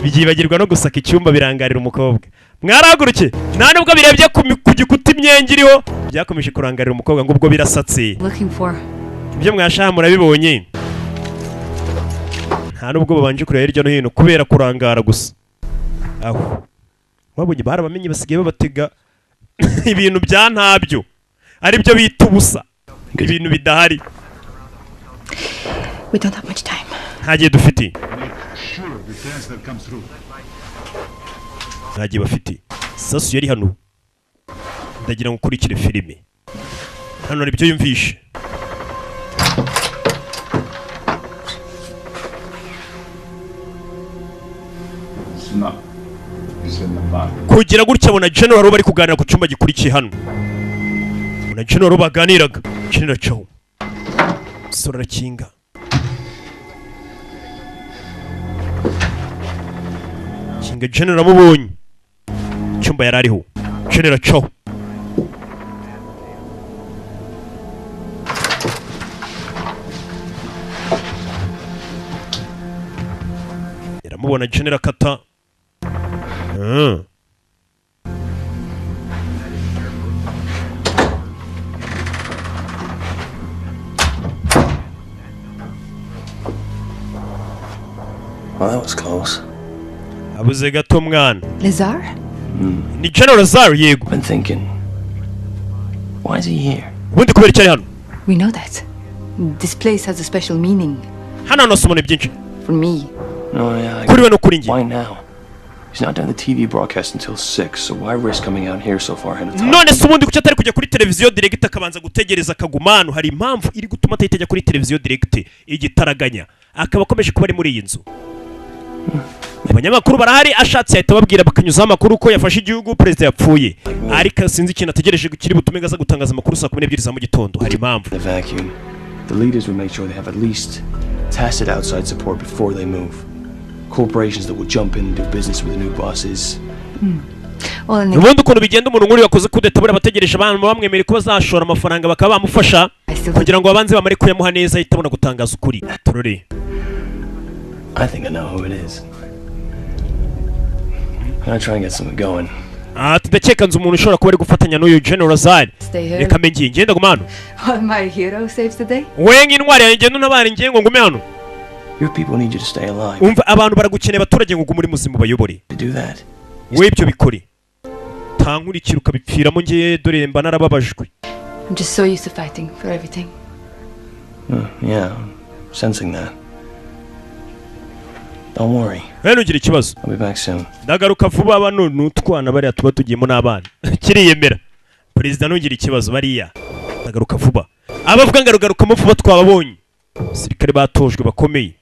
Speaker 1: byibagirwa no gusaka icyumba, birangarira umukobwa. Mwarahaguruke, nta nubwo birebye ku gikuta imyenge iriho, byakomeje kurangarira umukobwa ngo ubwo birasatse.
Speaker 3: Looking for.
Speaker 1: Ibyo mwashaha murabibonye, nta nubwo babanje kureba hirya no hino kubera kurangara gusa. Aho wabonye barabamenye, basigaye babatega ibintu bya ntabyo, aribyo bita ubusa, ibintu bidahari.
Speaker 7: We don't have much time.
Speaker 1: Nta gihe dufite.
Speaker 14: Sure, the chancellor comes through.
Speaker 1: Nta gihe bafite. Sasu yari hano, ndagira ngo ukurikire filime. Hano hari ibyo yumvishe.
Speaker 14: It's not. He's in the back.
Speaker 1: Kugira gutya abona general bari kuganira ku cyumba gikurikiye hano, abona general baganiraga. General caho, sora arakinga. Kinga General amubonye icyumba yari ariho. General Cho yaramubona. General akata.
Speaker 2: Well, that was close.
Speaker 1: Abuze gato mwana.
Speaker 7: Lazar?
Speaker 1: Ni General Lazar, yego.
Speaker 2: Been thinking. Why is he here?
Speaker 1: Ubundi kubera icyo ari hano?
Speaker 7: We know that. This place has a special meaning
Speaker 1: Hano hantu hasobanura byinshi
Speaker 7: for me.
Speaker 2: No, yeah.
Speaker 1: kuri we no kuri njye.
Speaker 2: Why now? He's not doing the TV broadcast until 6, so why risk coming out here so far ahead of time?
Speaker 1: None se ubundi kuki atari kujya kuri televiziyo direct, akabanza gutegereza akaguma hano? Hari impamvu iri gutuma atahita ajya kuri televiziyo direct igitaraganya, akaba akomeje kuba ari muri iyi nzu. Abanyamakuru barahari, ashatse yahita ababwira bakanyuzaho amakuru ko yafashe igihugu, perezida yapfuye, ariko sinzi ikintu ategereje kiri butume ngo aza gutangaza amakuru saa 12 za mu gitondo. Hari impamvu.
Speaker 2: The vacuum. The leaders would make sure they have at least tacit outside support before they move. Corporations that will jump in and do business with the new bosses.
Speaker 7: Well, and
Speaker 1: Ubundi ukuntu bigenda, umuntu nk'uriya wakoze kudeta, buriya bategereje abantu bamwemereye ko bazashora amafaranga bakaba bamufasha kugira ngo babanze bamare kuyamuha neza, ahita abona gutangaza ukuri. Turore.
Speaker 2: I think I know who it is. I'm gonna try and get something going.
Speaker 1: Ati ndakeka nzi umuntu ushobora kuba ari gufatanya n'uyu General Lazar.
Speaker 7: Stay here.
Speaker 1: Reka mbe ngiye, ngenda guma hano.
Speaker 7: While my hero saves the day?
Speaker 1: We nk'intwari yanjye ngenda untabare, ngiye ngo ngume hano.
Speaker 2: Your people need you to stay alive.
Speaker 1: Umva, abantu baragukeneye, abaturage, ngo ugume uri muzima ubayobore.
Speaker 2: To do that.
Speaker 1: We ibyo bikore, tankurikira ukabipfiramo, ngiye dore mba narababajwe.
Speaker 7: I'm just so used to fighting for everything.
Speaker 2: Yeah, I'm sensing that. Don't worry.
Speaker 1: We ntugire ikibazo.
Speaker 2: I'll be back soon.
Speaker 1: Ndagaruka vuba. Bano ni utwana bariya tuba tugiyemo n'abana kiriyemera. Perezida, ntugire ikibazo, bariya ndagaruka vuba. Abavuga ngo arugarukamo vuba twababonye, abasirikare batojwe bakomeye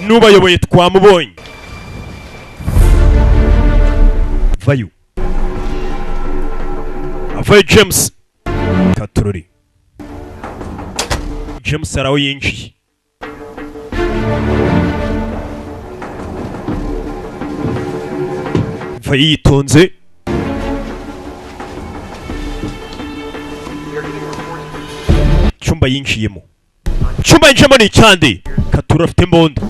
Speaker 1: n'ubayoboye twamubonye. Vayo avayo James Katurori. James hari aho yinjiye. Vayo yitonze. Icyumba yinjiyemo, icyumba yinjiyemo ni icyande. Katura afite imbunda.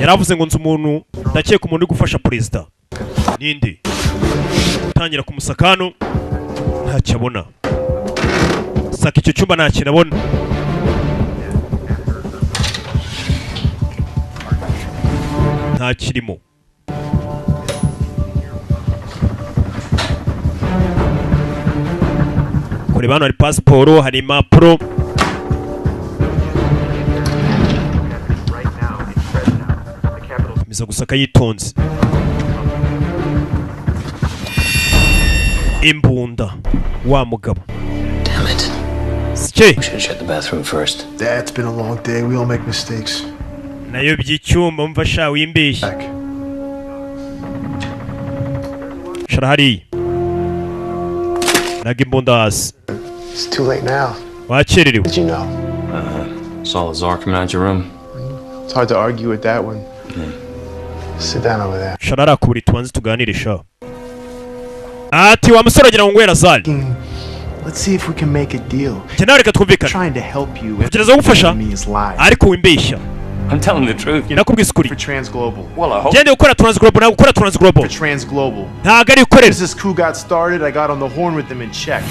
Speaker 1: Yaravuze ngo nzi umuntu, ndakeka umuntu uri gufasha perezida ninde. Tangira kumusaka hano, ntacyo abona. Saka icyo cyumba, ntacyo abona. Ntakirimo. Kureba hano hari pasiporo, hari impapuro. Komeza gusaka yitonze. Imbunda wa mugabo.
Speaker 2: Damn it.
Speaker 1: Sike.
Speaker 2: We should have checked the bathroom first.
Speaker 12: Dad, it's been a long day. We all make mistakes.
Speaker 1: Nayo by'icyumba, mva sha wimbeshye. Cara hariya, naga imbunda hasi.
Speaker 12: It's too late now.
Speaker 1: Wakererewe.
Speaker 12: Did you know?
Speaker 2: Saw Lazar coming out your room.
Speaker 12: It's hard to argue with that one. Sit down over there.
Speaker 1: Cara arakubura, tubanze tuganire sha. Ati wa musore agira ngo ngwera zari.
Speaker 12: Let's see if we can make a deal.
Speaker 1: Njye nawe reka twumvikane.
Speaker 12: Trying to help you.
Speaker 1: Kugerageza kugufasha
Speaker 12: Me is lies.
Speaker 1: ariko wimbeshya.
Speaker 2: I'm telling the truth.
Speaker 1: Nakubwiza ukuri.
Speaker 12: For Transglobal.
Speaker 2: Well, I hope.
Speaker 1: Ngende gukora Transglobal, ntabwo gukora Transglobal.
Speaker 12: For Transglobal.
Speaker 1: Ntabwo ari gukorera.
Speaker 12: As this coup got started, I got on the horn with them in check.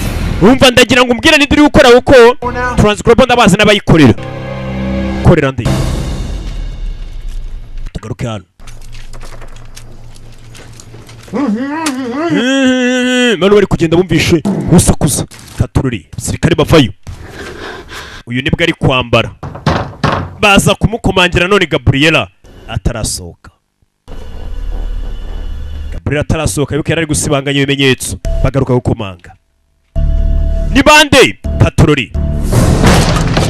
Speaker 1: Wumva, ndagira ngo umbwire ninde uri gukora, kuko Transglobal ndabazi n'abayikorera. Korera ndi? Tugaruke hano. Bano bari kugenda bumvishe usakuza. Katururi abasirikare bavayo. Uyu nibwo ari kwambara, baza kumukomangira none Gabriela atarasohoka. Gabriela atarasohoka yuko yari ari gusibanganya ibimenyetso, bagaruka gukomanga. Ni bande? Katururi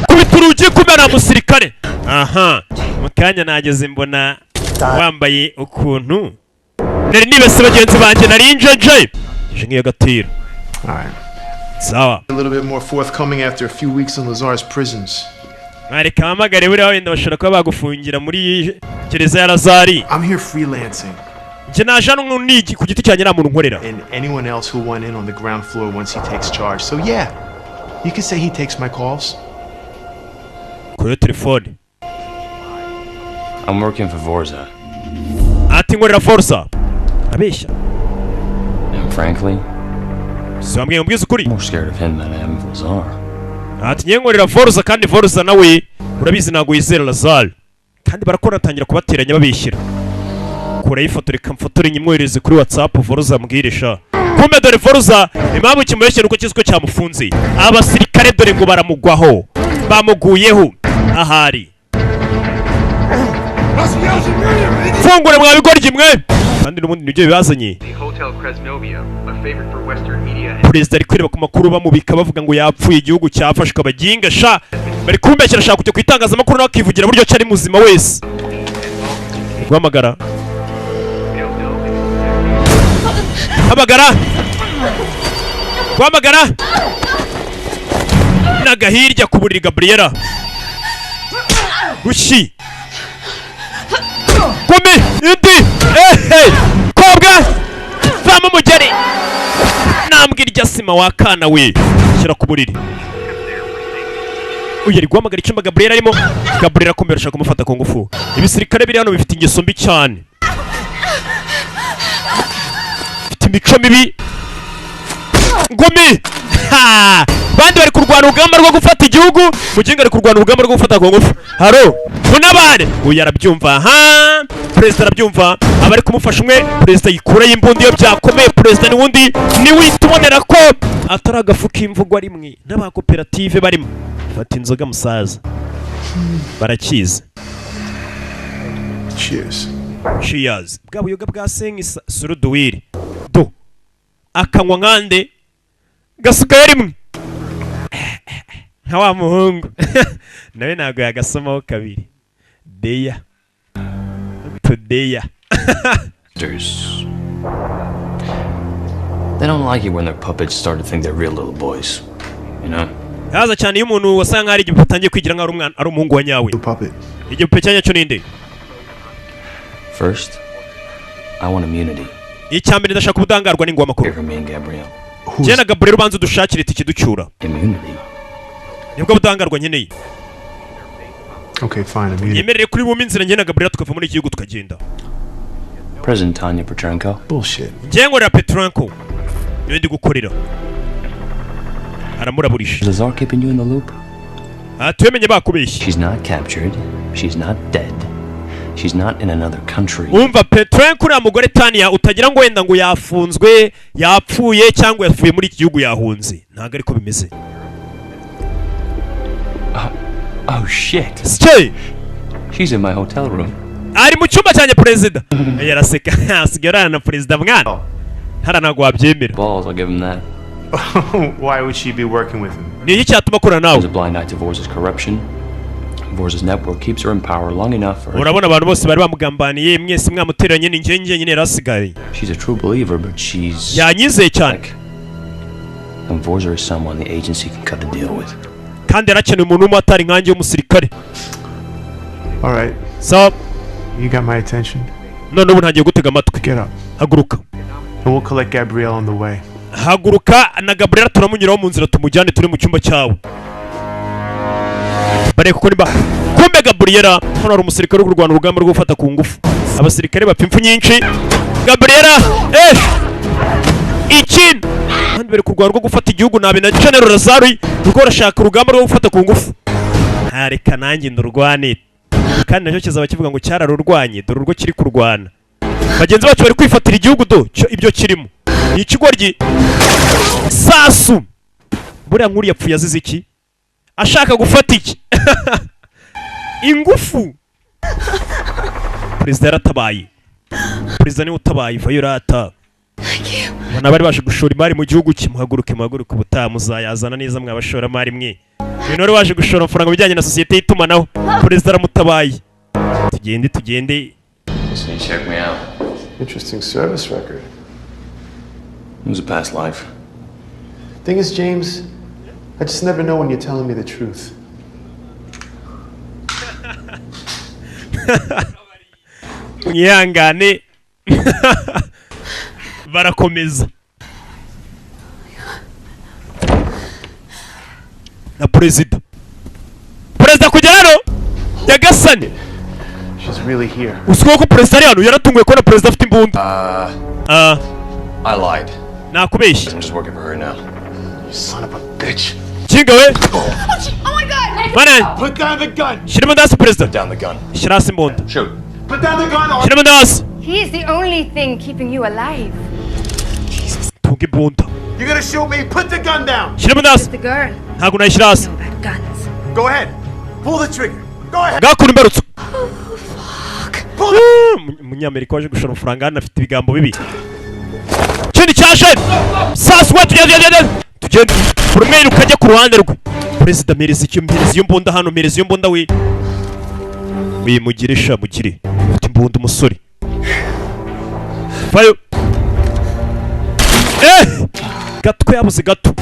Speaker 1: kubita urugi kumena musirikare. Aha mu kanya nageze mbona wambaye ukuntu nari nibase bagenzi banjye, nari injeje ije nk'iyo gatira.
Speaker 12: All right.
Speaker 1: Sawa.
Speaker 12: A little bit more forthcoming after a few weeks in Lazar's prisons.
Speaker 1: Mwareka mpamagare, buriya wenda bashobora kuba bagufungira muri Gereza ya Lazari.
Speaker 12: I'm here freelancing.
Speaker 1: Njye naje hano nigi ku giti cyanjye, nta muntu nkorera.
Speaker 12: And anyone else who went in on the ground floor once he takes charge. So yeah, you could say he takes my calls.
Speaker 1: Kuri telefone.
Speaker 2: I'm working for Vorza.
Speaker 1: Ati nkorera Forza. Abeshya.
Speaker 2: And frankly,
Speaker 1: Si wambwiye ngo mbwize ukuri?
Speaker 2: I'm more scared of him than I am of Lazar.
Speaker 1: Ati ngiye nkorera Forza, kandi Forza nawe urabizi ntabwo yizera Lazar, kandi barakora, atangira kubateranya babishyira. Kuraho ifoto, reka mfotore nyimwohereze kuri WhatsApp, Forza ambwire sha. Kumbe dore Forza impamvu kimubeshye nuko kizi ko cyamufunze. Abasirikare dore ngo baramugwaho, bamuguyeho ahari. Fungure mwa bigoryi mwe! Kandi n'ubundi nibyo bibazanye.
Speaker 9: The Hotel Krasnovia, a favorite for Western media and
Speaker 1: Perezida ari kwireba ku makuru, bamubika bavuga ngo yapfuye, igihugu cyafashwe. Abaginga sha bari kumbeshyira, ashaka kujya ku itangazamakuru nawe akivugira buryo ki ari muzima wese. Guhamagara, hamagara, guhamagara n'agahirya ku buriri. Gabriela rushyi kumi indi ehe kobwa vamo umugeri nambwe irya sima wa kana we, shyira ku buriri. Uyu ari guhamagara icyumba Gabriela arimo. Gabriela akomeye, arashaka kumufata ku ngufu. Ibisirikare biri hano bifite ingeso mbi cyane, bifite imico mibi. Ngumi ha! Bandi bari kurwana urugamba rwo gufata igihugu, muginga ari kurwana urugamba rwo gufata ku ngufu. Haro munabane, uyu arabyumva ha, perezida arabyumva, abari kumufasha umwe. Perezida yikurayo imbunda iyo byakomeye. Perezida n'ubundi niwita ubonera ko atari agafu k'imvugwa rimwe n'abakoperative barimo. Fata inzoga musaza, barakizi.
Speaker 12: Cheers.
Speaker 1: Cheers. Bwa buyoga bwa senkisa suruduwiri do akanywa nkande gasukayo rimwe nka wa muhungu nawe ntabwo yagasomaho kabiri. Deya tudeya.
Speaker 2: There's. They don't like it when their puppets start to think they're real little boys. You know?
Speaker 1: Yaza cyane iyo umuntu wasa nkaho ari igipupe atangiye kwigira nkaho ari umwana, ari umuhungu wa nyawe. Igipupe cya nyacyo ninde?
Speaker 2: First, I want immunity.
Speaker 1: Icya mbere ndashaka ubudahangarwa n'ingwa makuru.
Speaker 2: For me and Gabrielle.
Speaker 1: Njye na Gabriel, ubanza udushakire itike ducyura.
Speaker 2: Immunity.
Speaker 1: Nibwo budahangarwa nkeneye.
Speaker 12: Okay, fine. Immunity.
Speaker 1: Yemerere kuri bumwe inzira, njye na Gabriel tukava muri iki gihugu tukagenda.
Speaker 2: President Tanya Petrenko.
Speaker 12: Bullshit.
Speaker 1: Njye nkorera Petrenko, niwe ndi gukorera, aramuraburisha.
Speaker 2: Is Lazar keeping you in the loop?
Speaker 1: Tuyemenye bakubeshye.
Speaker 2: She's not captured. She's not dead. She's not in another country.
Speaker 1: Umva Petrenko, uriya mugore Tania utagira ngo wenda ngo yafunzwe, yapfuye, cyangwa yavuye muri iki gihugu yahunze, ntabwo ariko bimeze.
Speaker 2: Oh shit.
Speaker 1: Sike.
Speaker 2: She's in my hotel room.
Speaker 1: Ari mu cyumba cyanjye. Perezida yaraseka, asigaye arana na perezida mwana, hara ntabwo wabyemera.
Speaker 2: Balls, I'll give him that.
Speaker 12: Why would she be working with him?
Speaker 1: Ni iki cyatuma akorana nawe?
Speaker 2: There's a blind eye to Vorza's corruption. Vorza's network keeps her in power long enough for her.
Speaker 1: Urabona abantu bose bari bamugambaniye, mwese mwamuteranye, ni njye njyenyine yari asigaye.
Speaker 2: She's a true believer, but she's.
Speaker 1: Yanyizeye cyane.
Speaker 2: And Vorza is someone the agency can cut a deal with.
Speaker 1: Kandi yarakenewe umuntu w'umumotari nkanjye w'umusirikare.
Speaker 12: All right.
Speaker 1: So
Speaker 12: You got my attention.
Speaker 1: None ubu ntangiye gutega amatwi.
Speaker 12: Get up.
Speaker 1: Haguruka.
Speaker 12: And we'll collect Gabrielle on the way.
Speaker 1: Haguruka, na Gabriela turamunyuraho mu nzira, tumujyane turi mu cyumba cyawe. Bareka kuko niba kumbe Gabriela hano hari umusirikare uri kurwana urugamba rwo gufata ku ngufu, abasirikare bapfa impfu nyinshi. Gabriela ikindi kandi bari kurwana rwo gufata igihugu nabi na General Lazari rwo barashaka urugamba rwo gufata ku ngufu. Ntareka nanjye ndurwane, kandi nacyo kizaba kivuga ngo cyararurwanye. Dore urwo kiri kurwana, bagenzi bacu bari kwifatira igihugu do cyo ibyo kirimo ni ikigoryi sasu. Buriya nkuru yapfuye azize iki? Ashaka gufata iki? Ingufu. Perezida yaratabaye, perezida niwe utabaye. Vayorata ubona bari baje gushora imari mu gihugu cye. Muhaguruke, muhaguruke, ubutaha muzayazana neza mwa bashoramari mwe. Uyu wari waje gushora amafaranga mu bijyanye na sosiyete y'itumanaho, perezida aramutabaye. Tugende, tugende.
Speaker 2: So you check me out.
Speaker 12: Interesting service record.
Speaker 2: It was a past life.
Speaker 12: Thing is, James, I just never know when you're telling me the truth.
Speaker 1: Mwihangane, barakomeza na perezida. Perezida kugera hano, nyagasani.
Speaker 12: She's really here.
Speaker 1: Uzwiho ko perezida ari hano. Yaratunguwe kubona perezida afite imbunda. Ah.
Speaker 2: I lied.
Speaker 1: Nakubeshye.
Speaker 2: I'm just working for her now. You son of a bitch.
Speaker 1: Kinga we.
Speaker 7: Oh my God!
Speaker 1: Mana.
Speaker 12: Put down the gun.
Speaker 1: Shyira imbunda hasi, perezida.
Speaker 2: Down the gun.
Speaker 1: Shyira hasi imbunda.
Speaker 2: Shoot.
Speaker 12: Put down the gun.
Speaker 1: Shyira imbunda hasi.
Speaker 7: He is the only thing keeping you alive.
Speaker 1: Tunga imbunda.
Speaker 12: You're gonna shoot me. Put the gun down.
Speaker 1: Shyira imbunda hasi.
Speaker 7: The girl.
Speaker 1: Ntabwo nayishyira hasi.
Speaker 7: Guns.
Speaker 12: Go ahead. Pull the trigger. Go ahead.
Speaker 1: Ngakura imbarutso. Umunyamerika waje gushora amafaranga hano afite ibigambo bibi. Ikindi cyaje sasa, we, tugende, tugende, tugende, buri ukajya ku ruhande rwe. Perezida, mpereza icyo, mpereza iyo mbunda hano, mpereza iyo mbunda we. We, mugire sha, mugire, ufite imbunda umusore. Vayo. Eh, gato yabuze gato.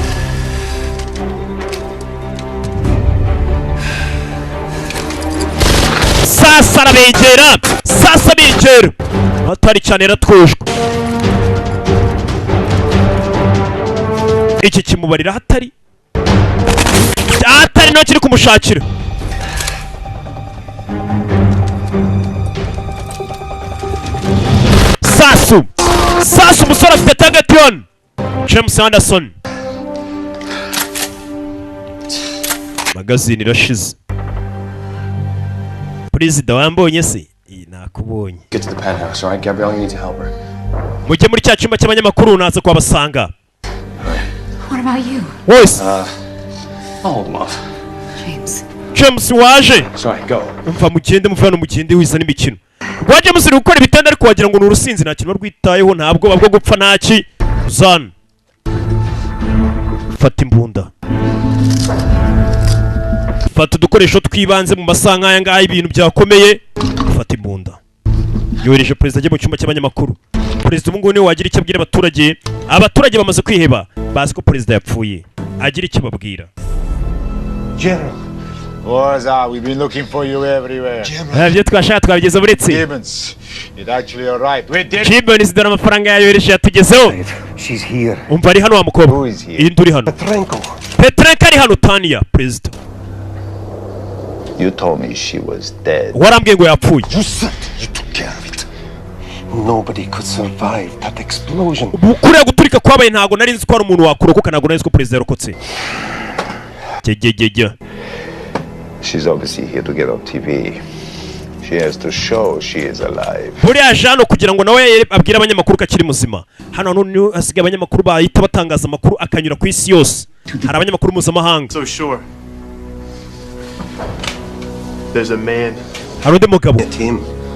Speaker 1: Sasa arabegera, sasa abegera atari cyane, yaratwujwe. Iki kimubarira hatari atari no kiri kumushakira. Sasu, sasu, umusore afite target. James Anderson, magazine irashize. Perezida, wambonye se? Iyi nakubonye.
Speaker 2: Get to the penthouse, all right? Gabrielle, you need to help her.
Speaker 1: Mujye muri cya cyumba cy'abanyamakuru, naza kuhabasanga.
Speaker 3: What about you?
Speaker 1: Wese.
Speaker 2: I'll hold him off.
Speaker 3: James.
Speaker 1: James waje.
Speaker 2: Sorry, go.
Speaker 1: Umva, mugende, muve hano, mugende, wiza n'imikino. Rwa James uri gukora ibitanda, ariko wagira ngo ni urusinzi, nta kintu rwitayeho, nta bwoba bwo gupfa, ntaki uzana. Fata imbunda, fata udukoresho tw'ibanze mu masaha nk'aya ngaya ibintu byakomeye. Fata imbunda. Yohereje perezida ajye mu cyumba cy'abanyamakuru. Perezida ubu ngubu niwe wagira icyo abwira abaturage. Abaturage bamaze kwiheba, bazi ko perezida yapfuye. Agira icyo babwira.
Speaker 10: General.
Speaker 13: Vorza, we've been looking for you everywhere.
Speaker 1: Ibyo twashaka twabigeze buretse.
Speaker 13: Gibbons, it actually arrived. We did.
Speaker 1: Gibbons, dore amafaranga yayohereje yatugezeho.
Speaker 10: She's here.
Speaker 1: Umva, ari hano wa mukobwa. Iyi ndi uri hano.
Speaker 10: Petrenko.
Speaker 1: Petrenko ari hano. Tania, perezida.
Speaker 15: You told me she was dead.
Speaker 1: Warambwiye ngo yapfuye.
Speaker 10: You said you took care of it. Nobody could survive that explosion.
Speaker 1: Kuriya guturika kwabaye, ntabwo nari nzi ko hari umuntu wakurokoka, ntabwo nari nzi ko perezida yarokotse. Gegegege.
Speaker 15: She's obviously here to get on TV. She has to show she is alive.
Speaker 1: Buriya aje hano kugira ngo nawe abwire abanyamakuru ko akiri muzima. Hano none hasigaye abanyamakuru bahita batangaza amakuru akanyura ku isi yose. Hari abanyamakuru mpuzamahanga.
Speaker 12: So sure. There's a man.
Speaker 1: Hari undi mugabo.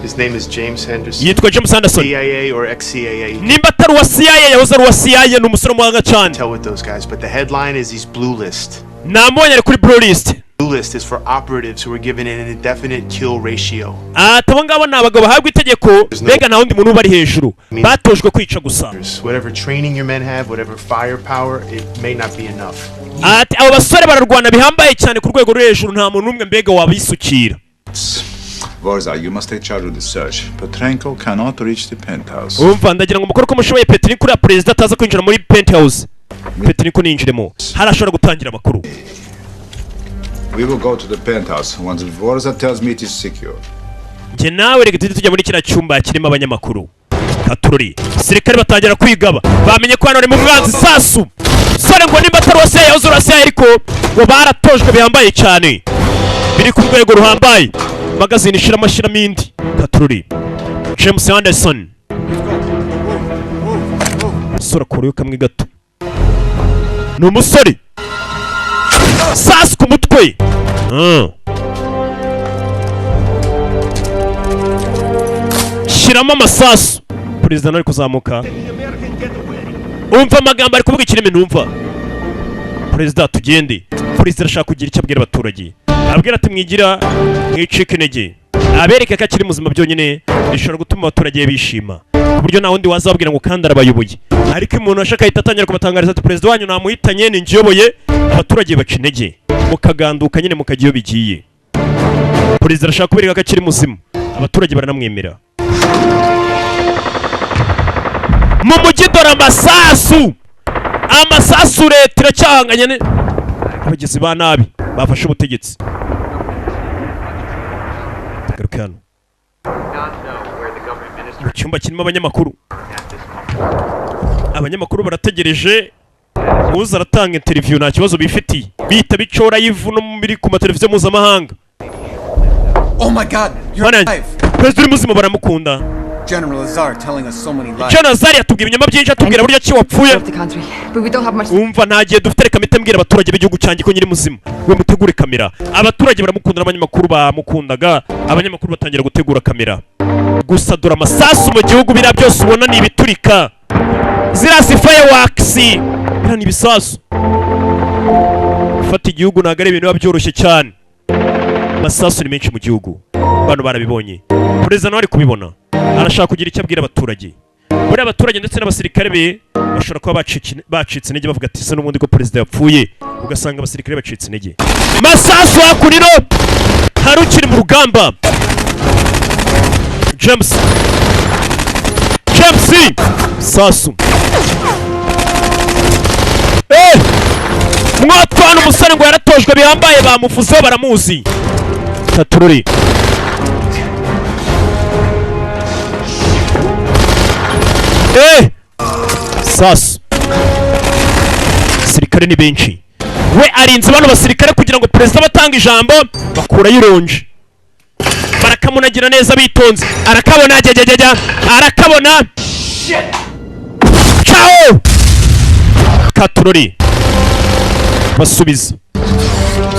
Speaker 12: His name is James Henderson.
Speaker 1: Yitwa James Henderson.
Speaker 12: CIA or ex-CIA.
Speaker 1: Nimba atari uwa CIA, yahoze ari uwa CIA, ni umusore w'umuhanga cyane.
Speaker 12: Tell with those guys, but the headline is he's blue list.
Speaker 1: Namubonye ari kuri blue list.
Speaker 12: Blue list is for operatives who are given an indefinite kill ratio.
Speaker 1: Ati abo ngabo ni abagabo bahabwa itegeko, mbega nta wundi muntu ubari hejuru, batojwe kwica gusa.
Speaker 12: Whatever training your men have, whatever firepower, it may not be enough.
Speaker 1: Ati abo basore bararwana bihambaye cyane ku rwego rwo hejuru, nta muntu n'umwe mbega wabisukira.
Speaker 14: Vorza, you must take charge of the search. Petrenko cannot reach the penthouse.
Speaker 1: Umva, ndagira ngo mukore uko mushoboye Petrenko, uriya perezida, ataza kwinjira muri penthouse. Petrenko ninjiremo hari ashobora gutangira amakuru.
Speaker 14: We will go to the penthouse once Vorza tells me it is secure.
Speaker 1: Njye nawe reka tujye tujya muri kiriya cyumba kirimo abanyamakuru. Katurori, sirikare batangira kwigaba, bamenye ko hano ari mu mwanzi. Sasu sore ngo nimba atari uwa CIA, yahoze uwa CIA, ariko ngo baratojwe bihambaye cyane, biri ku rwego ruhambaye. Magazine ishiramo, ashyiramo indi. Katurori, James Anderson, umusore akurayo kamwe gato, ni umusore. Sasu ku mutwe. Shyiramo amasasu. Perezida nawe ari kuzamuka, umva amagambo ari kuvuga, ikirimi ntumva. Perezida, tugende. Perezida arashaka kugira icyo abwira abaturage, abwira ati mwigira mwicike intege, abereke ko akiri muzima. Byonyine bishobora gutuma abaturage bishima, ku buryo nta wundi wazababwira ngo kandi arabayoboye. Ariko iyo umuntu ashaka ahita atangira kubatangariza ati perezida wanyu namuhitanye, ni njye uyoboye, abaturage baca intege, mukaganduka nyine mukajya iyo bigiye. Perezida arashaka kubereka ko akiri muzima, abaturage baranamwemera. Mu mujyi dore amasasu, amasasu. Leta iracyahanganye abagizi ba nabi bafashe ubutegetsi. Garuke hano mu cyumba kirimo abanyamakuru. Abanyamakuru barategereje uza aratanga interview, nta kibazo bifitiye, bita bicora y'ivu no muri ku mateleviziyo mpuzamahanga.
Speaker 5: Oh my God, you're
Speaker 1: Mana yanjye,
Speaker 5: alive!
Speaker 1: Perezida uri muzima, baramukunda.
Speaker 5: General Lazar telling us so many lies.
Speaker 1: General Lazar yatubwiye ibinyoma byinshi, atubwira buryo ki wapfuye.
Speaker 7: But we don't have much.
Speaker 1: Umva, nta gihe dufite, reka mpite mbwira abaturage b'igihugu cyanjye ko nyiri muzima. We mutegure kamera. Abaturage baramukunda n'abanyamakuru bamukundaga. Abanyamakuru batangira gutegura kamera. Gusa dore amasasu mu gihugu. Biriya byose ubona ni ibiturika, ziriya si fireworks, biriya ni ibisasu. Gufata igihugu ntabwo ari ibintu biba byoroshye cyane. Amasasu ni menshi mu gihugu, bano barabibonye. Perezida nawe ari kubibona, arashaka kugira icyo abwira abaturage. Buriya abaturage ndetse n'abasirikare be bashobora kuba bacitse intege, bavuga ati: "Se n'ubundi ko perezida yapfuye?" Ugasanga abasirikare bacitse intege. Masasu hakurino, hari ukiri mu rugamba. James, James, sasu. Eh, mwatwana umusore ngo yaratojwe bihambaye, bamuvuzeho, baramuzi. Tatururi eh sasu. Abasirikare ni benshi, we arinze bano basirikare kugira ngo perezida batanga ijambo. Bakurayo ironji, barakamunagira neza bitonze. Arakabona jyajyajya, arakabona. Ciao katurori, basubiza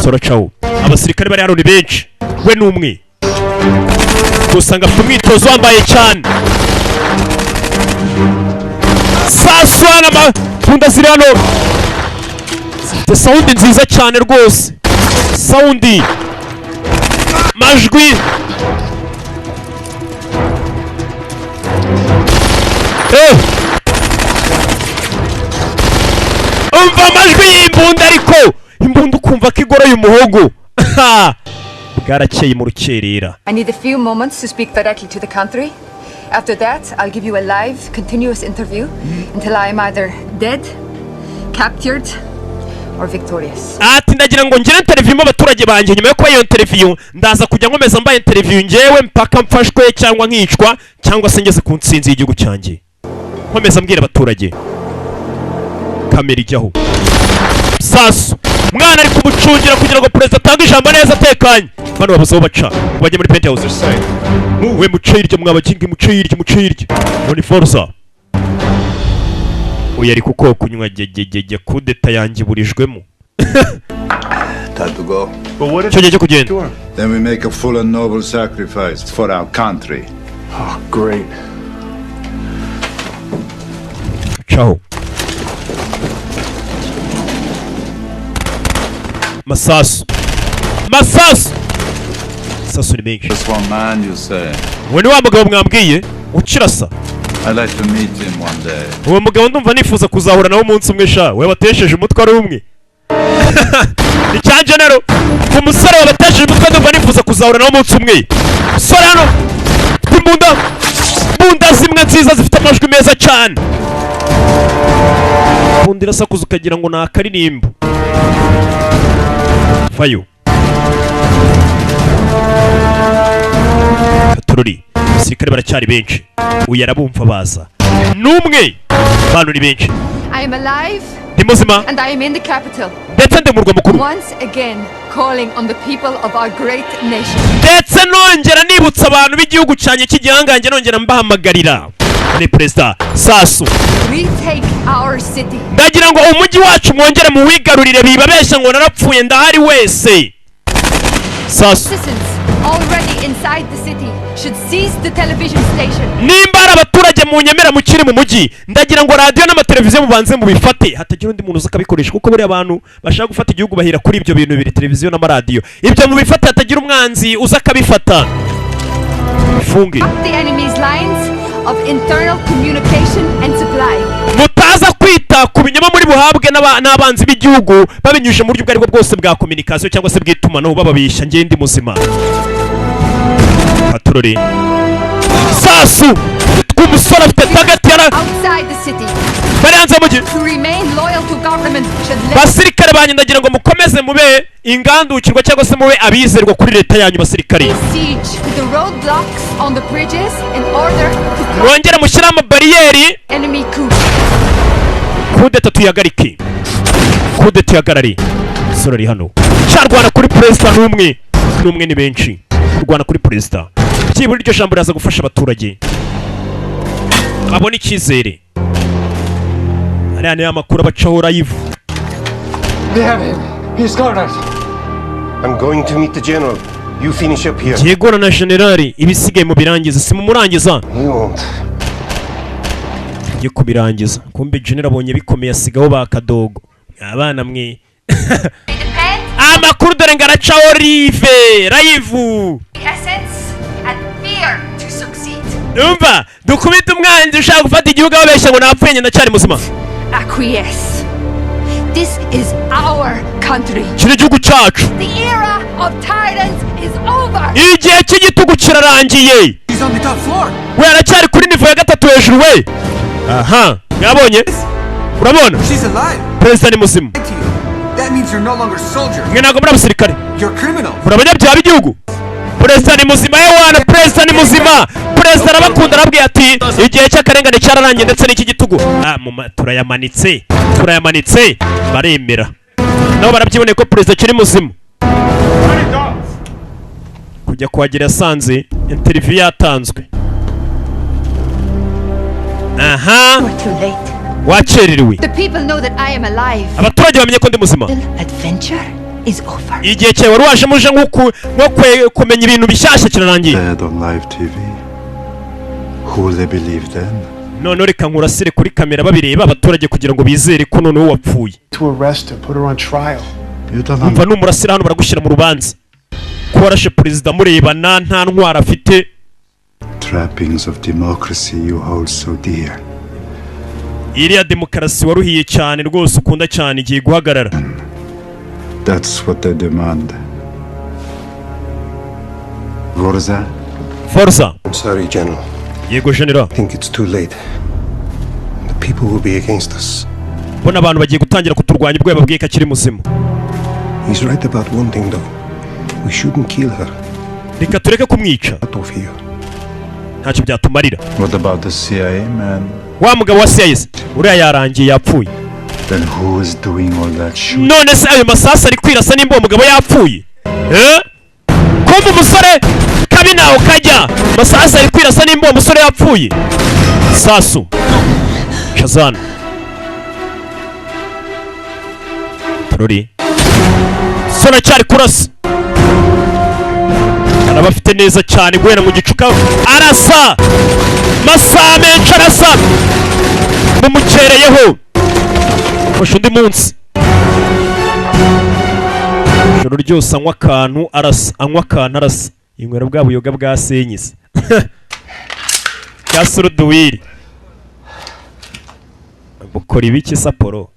Speaker 1: sora. Ciao. Abasirikare bari hano ni benshi, we ni umwe gusa ngo afite umwitozo wambaye cyane. Sasu n'amapunda ziri hano zifite sound nziza cyane rwose, sound, majwi. Eh! Umva amajwi y'imbunda, ariko imbunda ukumva ko igoroye umuhogo. Bwarakeye mu rukerera.
Speaker 7: I need a few moments to speak directly to the country. After that, I'll give you a live, continuous interview until I am either dead, captured, or victorious.
Speaker 1: Ati: "Ndagira ngo ngire interview mu abaturage banjye. Nyuma yo kuba iyo interview, ndaza kujya nkomeza mbaye interview ngewe mpaka mfashwe cyangwa nkicwa cyangwa se ngeze ku ntsinzi y'igihugu cyanjye, nkomeza mbwira abaturage." Kamera ijyaho. Sasu mwana ari kumucungira kugira ngo perezida atange ijambo neza atekanye. Bano babuze aho baca ngo bajye muri penthouse. We muce hirya, mwabakingi, muce hirya, muce hirya. None forza uyu ari kuko kunywa gegegege. Kudeta yanjye iburijwemo.
Speaker 14: Time to go.
Speaker 1: Icyo gihe cyo kugenda.
Speaker 14: Then we make a full and noble sacrifice for our country.
Speaker 12: Oh, great.
Speaker 1: Caho masasu, masasu, masasu ni menshi.
Speaker 14: Just one man, you say.
Speaker 1: Uwo ni wa mugabo mwambwiye ukirasa.
Speaker 14: I'd like to meet him one day.
Speaker 1: Uwo mugabo ndumva nifuza kuzahura nawe umunsi umwe sha. We watesheje umutwe ari umwe icya genero ku musore wabatesheje umutwe, ndumva nifuza kuzahura nawe umunsi umwe. Sore hano ufite imbunda, imbunda zimwe nziza zifite amajwi meza cyane. Imbunda irasakuza ukagira ngo ni akaririmbo. Vayo katurori. Abasirikare baracyari benshi, uyu arabumva baza n'umwe, bantu ni benshi.
Speaker 7: I am alive
Speaker 1: Ndi muzima
Speaker 7: and I am in the capital.
Speaker 1: ndetse ndi mu murwa mukuru.
Speaker 7: Once again, calling on the people of our great nation.
Speaker 1: Ndetse nongera nibutsa abantu b'igihugu cyanjye cy'igihangange, nongera mbahamagarira. Ni perezida sasu.
Speaker 7: Retake our city.
Speaker 1: Ndagira ngo umujyi wacu mwongere muwigarurire. Bibabeshya ngo narapfuye, ndahari wese. Sasu.
Speaker 7: Citizens already inside the city should seize the television station.
Speaker 1: Nimba ari abaturage munyemera mukiri mu mujyi, ndagira ngo radiyo n'amateleviziyo mubanze mubifate, hatagira undi muntu uza akabikoresha, kuko buriya abantu bashaka gufata igihugu bahera kuri ibyo bintu bibiri, televiziyo n'amaradiyo. Ibyo mubifate, hatagira umwanzi uza akabifata. Funge
Speaker 7: Up the enemy's lines of internal communication and supply.
Speaker 1: Mutaza kwita ku binyoma muri buhabwe n'abanzi b'igihugu babinyujije mu buryo ubwo aribwo bwose bwa communication cyangwa se bw'itumanaho, bababeshya. Njye ndi muzima. Patroli. Sasu. Sasu tw'umusore afite target yara
Speaker 7: Outside the city.
Speaker 1: Bari hanze y'umujyi.
Speaker 7: To remain loyal to government should let
Speaker 1: Basirikare banyu, ndagira ngo mukomeze mube ingandukirwa cyangwa se mube abizerwa kuri leta yanyu, basirikare.
Speaker 7: Siege the roadblocks on the bridges in order to
Speaker 1: Mwongere mushyire amabariyeri.
Speaker 7: Enemy coup.
Speaker 1: Kudeta tuyihagarike, kudeta ihagarare. Umusore ari hano cyarwana kuri perezida n'umwe n'umwe, ni benshi kurwana kuri perezida. Byibura iryo jambo riraza gufasha abaturage babone icyizere. Ariya niyo amakuru abacaho live.
Speaker 5: They have him. He's cornered.
Speaker 10: I'm going to meet the general. You finish up here.
Speaker 1: Ngiye guhura na generali, ibisigaye mu birangiza, si mumurangiza.
Speaker 10: He won't.
Speaker 1: Ngiye kubirangiza. Kumbe general abonye bikomeye, asigaho ba kadogo. Abana mwe, amakuru dore ngo aracaho live live.
Speaker 7: Essence and fear to succeed.
Speaker 1: Umva, dukubite umwanzi ushaka gufata igihugu ababeshya ngo napfuye, njye ndacyari muzima.
Speaker 7: Acquiesce. This is our country.
Speaker 1: Iki ni igihugu cyacu.
Speaker 7: The era of tyrants is over.
Speaker 1: Igihe cy'igitugu kirarangiye.
Speaker 5: He's on the top floor.
Speaker 1: We aracyari kuri niveau ya gatatu hejuru we. Aha mwabonye, urabona?
Speaker 5: She's alive.
Speaker 1: Perezida ni muzima.
Speaker 5: That means you're no longer soldiers.
Speaker 1: Mwe ntabwo muri abasirikare.
Speaker 5: You're criminals.
Speaker 1: Muri abanyabyaha b'igihugu. Perezida ni muzima yewana, perezida ni muzima. Perezida arabakunda, arababwiye ati igihe cy'akarengane cyararangiye ndetse n'iki gitugu. Ah, turayamanitse, turayamanitse. Baremera nabo, barabyiboneye ko perezida akiri muzima. Kujya kuhagera yasanze interview yatanzwe. Aha.
Speaker 7: We're too late.
Speaker 1: Wakererewe.
Speaker 7: The people know that I am alive.
Speaker 1: Abaturage bamenye ko ndi muzima.
Speaker 7: Adventure is over.
Speaker 1: Igihe cyawe wari waje muje nko kumenya ibintu bishyashya kirarangiye.
Speaker 14: Dead on live TV. Who will they believe then?
Speaker 1: Noneho reka nkurasire kuri kamera babireba abaturage, kugira ngo bizere ko noneho wapfuye.
Speaker 12: To arrest her, put her on trial.
Speaker 14: You don't
Speaker 1: Umva, numurasira hano baragushyira mu rubanza ko warashe perezida murebana, nta ntwaro afite.
Speaker 14: Trappings of democracy you hold so dear.
Speaker 1: Iriya demokarasi waruhiye cyane rwose, ukunda cyane, igiye guhagarara.
Speaker 14: That's what they demand. Vorza?
Speaker 1: Forza.
Speaker 10: I'm sorry, General.
Speaker 1: Yego, General.
Speaker 10: I think it's too late. The people will be against us.
Speaker 1: Mbona abantu bagiye gutangira kuturwanya ubwo yababwiye ko akiri muzima.
Speaker 10: He's right about one thing, though. We shouldn't kill her.
Speaker 1: Reka tureke kumwica.
Speaker 10: Out of here.
Speaker 1: Ntacyo byatumarira.
Speaker 14: What about the CIA man?
Speaker 1: Wa mugabo wa CIA se? Uriya yarangiye, yapfuye.
Speaker 14: Then who is doing all that shooting?
Speaker 1: None se ayo masasu ari kwirasa nimba uwo mugabo yapfuye? Eh, kumva umusore kabi nawe kajya, masasu ari kwirasa nimba uwo musore yapfuye. Sasu Shazan Turori sore aracyari kurasa, araba afite neza cyane guhera mu gicuka, arasa masaha menshi, arasa bumukereyeho. Fashe undi munsi, ijoro ryose anywa akantu arasa, anywa akantu arasa, inywera bwa buyoga bwa senyise bwa suruduwiri. Bukora ibiki saporo?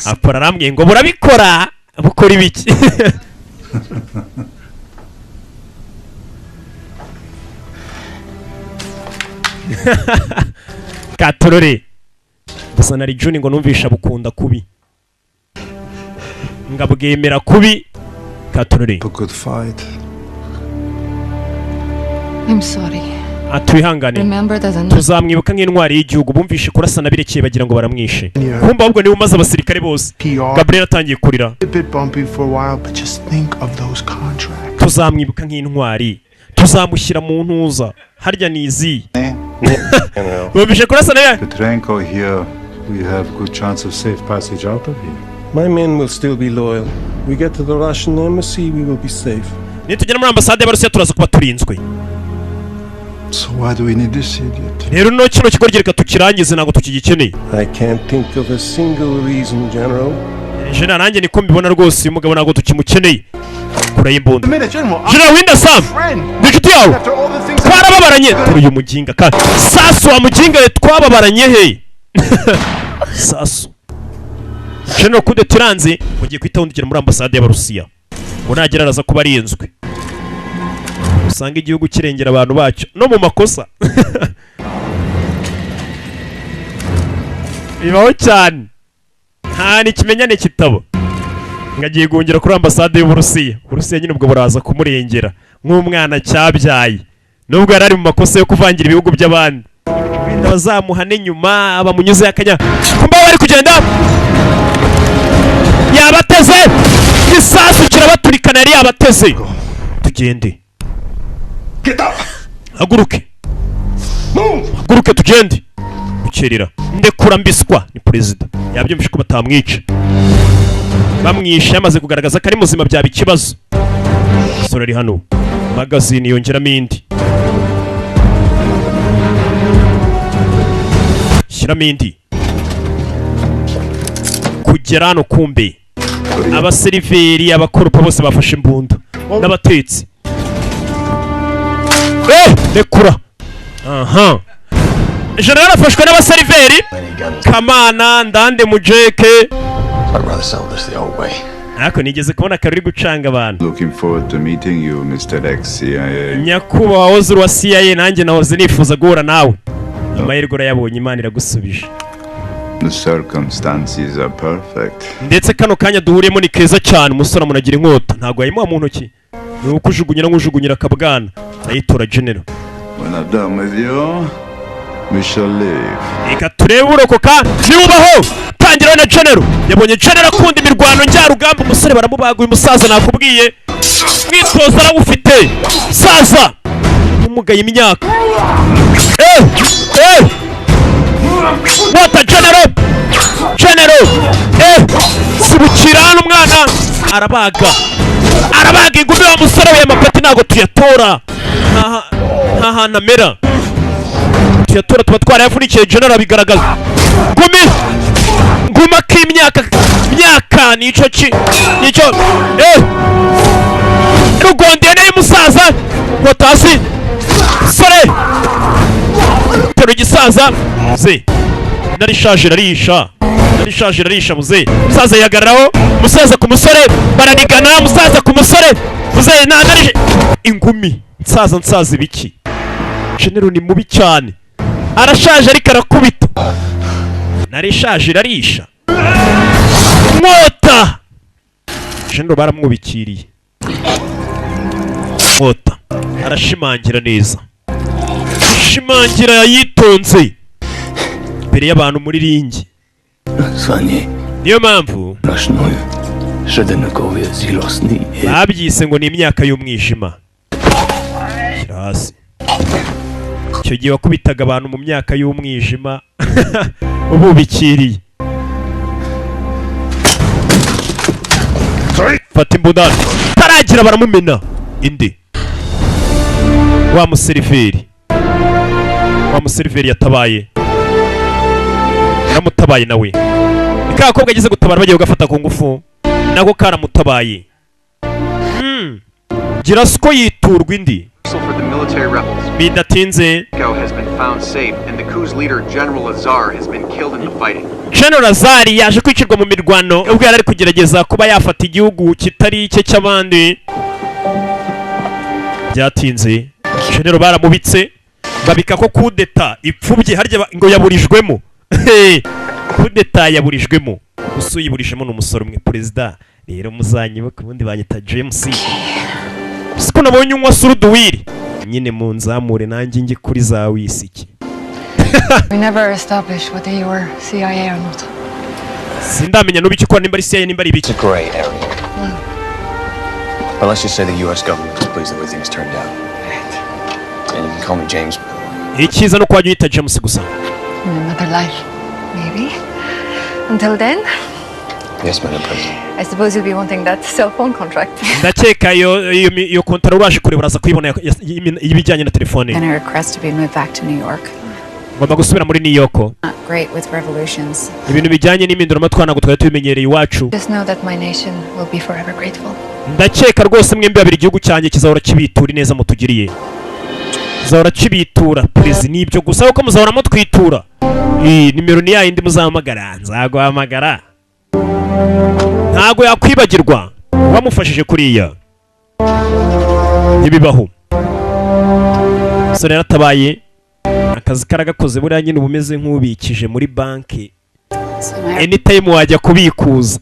Speaker 1: Aporo arambwiye ngo burabikora. Bukora ibiki? Katorore gusa na Juni ngo numvisha bukunda kubi, ngabwemera kubi. Katorore.
Speaker 14: A good fight.
Speaker 7: I'm sorry.
Speaker 1: Atwihangane.
Speaker 7: Remember there's another.
Speaker 1: Tuzamwibuka nk'intwari y'igihugu. Bumvishe kurasana birekeye, bagira ngo baramwishe, kumva ahubwo niwe umaze abasirikare bose. Gabriel atangiye kurira.
Speaker 12: A bit bumpy for a while, but just think of those contracts.
Speaker 1: Tuzamwibuka nk'intwari, tuzamushyira mu ntuza harya ni izi. Bumvishe kurasana ya
Speaker 14: Petrenko here, we have good chance of safe passage out of here.
Speaker 11: My men will still be loyal. We get to the Russian embassy, we will be safe.
Speaker 1: Nitugera muri ambasade y'Abarusiya turaza kuba turinzwe.
Speaker 14: So why do we need this idiot?
Speaker 1: Rero no kino kigo reka tukirangize, ntabwo tukigikeneye.
Speaker 11: I can't think of a single reason, General.
Speaker 1: General, nanjye niko mbibona rwose, uyu mugabo ntabwo tukimukeneye. Kure y'imbunda.
Speaker 12: Minute, General.
Speaker 1: General Windasam, ni inshuti yawe, twarababaranye. Turi uyu muginga kandi sasu wa muginga we, twababaranye he sasu. General kude turanze, mugiye guhita wundikira muri ambasade y'Abarusiya, ngo nagera araza kuba arinzwe. Usanga igihugu kirengera abantu bacyo no mu makosa. Bibaho cyane, nta n'ikimenyane kitabo. Ngagiye guhungira kuri ambasade y'Uburusiya. Uburusiya nyine ubwo buraza kumurengera nk'umwana cyabyaye, nubwo yari ari mu makosa yo kuvangira ibihugu by'abandi. Wenda bazamuhane nyuma bamunyuze akanya. Kumba bari kugenda yabateze igisasu kirabaturikana, yari yabateze. Tugende, haguruke, haguruke tugende. Gukerera ndekura mbiswa ni perezida yabyumvise ko batamwica. Bamwishe yamaze kugaragaza ko ari muzima, byaba ikibazo. Sora ari hano, magazine yongeramo indi, shyiramo indi kugera hano. Kumbe abaseriveri, abakoropa bose bafashe imbunda n'abatetsi. Rekura. Aha General afashwe n'abaseriveri Kamana Ndande Mujeke.
Speaker 2: I'd rather settle this the old way.
Speaker 1: Ariko nigeze kubona karuri gucanga abantu.
Speaker 14: Looking forward to meeting you, Mr. Ex-CIA.
Speaker 1: Nyakubahwa wahoze wa CIA, nanjye nahoze nifuza guhura nawe. Amahirwe urayabonye, Imana iragusubije.
Speaker 14: The circumstances are perfect.
Speaker 1: Ndetse kano kanya duhuriyemo ni keza cyane. Umusore amunagira inkota, ntabwo yayimuha mu ntoki, ni uko ujugunyira nk'ujugunyira akabwana. Ayitora General.
Speaker 14: When I'm done with you, we shall leave.
Speaker 1: Reka turebe urokoka niwubaho. Tangira na General. Yabonye General akunda imirwano njyarugamba. Umusore baramubaga. Uyu musaza nakubwiye mwitozo arawufite. Saza umugaye imyaka. What a General! General! Sibukira hano umwana arabaga. Arabaga ingumi wa musore we. Amapeti ntabwo tuyatora, nta hantu amera tuyatora, tuba twarayavunikiye. General abigaragaza. Ngumi nguma k'imyaka myaka nico ki nico rugondeye nayo musaza watasi sore tero gisaza muze narishaje rarisha narishaje rarisha muze. Musaza yagararaho, musaza ku musore baranigana, musaza ku musore muze narije ingumi nsaza nsaza ibiki. General ni mubi cyane, arashaje ariko arakubita. Narishaje rarisha mwota. General baramwubikiriye mwota, arashimangira neza, shimangira yitonze imbere y'abantu muri ringi. Niyo mpamvu babyise ngo ni imyaka y'umwijima. Shyira hasi. Icyo gihe wakubitaga abantu mu myaka y'umwijima ububikiriye. Fata imbunda taragira baramumena indi. Wa museriveri yatabaye, yaramutabaye nawe. Ni ka gakobwa ageze gutabara bagiye kugafata ku ngufu, nako karamutabaye. Gira siko yiturwa indi. Bidatinze General Azar yaje kwicirwa mu mirwano ubwo yari ari kugerageza kuba yafata igihugu kitari icye cy'abandi. Byatinze General baramubitse, babika ko kudeta ipfubye harya ngo yaburijwemo. Kudeta yaburijwemo, usuyiburijemo n'umusore umwe. Perezida rero muzanyibuka ubundi banyita James. Siko nabonye unywa suruduwiri nyine munzamure nanjye nge kuri za wisiki.
Speaker 7: We never established whether you were CIA or not.
Speaker 1: Sindamenya n'ubiki ko nimba ari CIA nimba ari ibiki.
Speaker 2: It's a gray area. But let's just say the US government was pleased the way things turned out. And you can call me James.
Speaker 1: Icyiza no kwajya uyita James gusa.
Speaker 7: In another life, maybe. Until then,
Speaker 2: Yes, Madam President.
Speaker 7: I suppose you'll be wanting that cell phone contract.
Speaker 1: Ndakeka iyo kontara uraje kureba uraza kuyibona y'ibijyanye na telefone.
Speaker 3: And a request to be moved back to New York.
Speaker 1: Ngomba gusubira muri New York.
Speaker 3: Not great with revolutions.
Speaker 1: Ibintu bijyanye n'impinduramatwara ntabwo twari tubimenyereye iwacu.
Speaker 7: Just know that my nation will be forever grateful.
Speaker 1: Ndakeka rwose mwembi babiri igihugu cyanjye kizahora kibitura ineza mutugiriye. Kizahora kibitura perezida, nibyo gusa kuko muzahora mutwitura. Nimero ni yayindi muzahamagara, nzaguhamagara. Ntago yakwibagirwa wamufashije kuriya. Ntibibaho. Umusore yaratabaye, akazi karagakoze. Buriya nyine uba umeze nk'ubikije muri banki, anytime wajya kubikuza.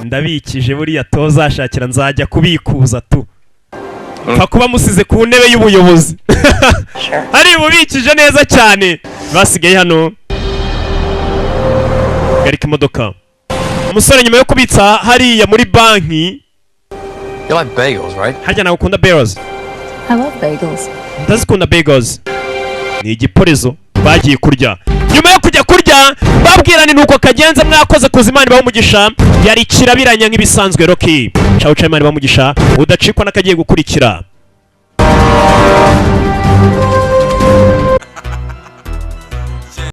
Speaker 1: Ndabikije buriya, tozashakira nzajya kubikuza tu. Pfa kuba musize ku ntebe y'ubuyobozi, ari bubikije neza cyane. Basigaye hano garika imodoka. Umusore nyuma yo kubitsa hariya muri banki.
Speaker 2: You like bagels, right?
Speaker 1: Harya ntabwo ukunda bagels?
Speaker 4: I love bagels.
Speaker 1: Ndazikunda bagels. Ni igiporezo bagiye kurya. Nyuma yo kujya kurya babwirana nuko kagenze. Mwakoze kuza, Imana ibahe umugisha. Yari kirabiranya nk'ibisanzwe. Rocky, ciao ciao, Imana ibahe umugisha. Udacikwa n'akagiye gukurikira.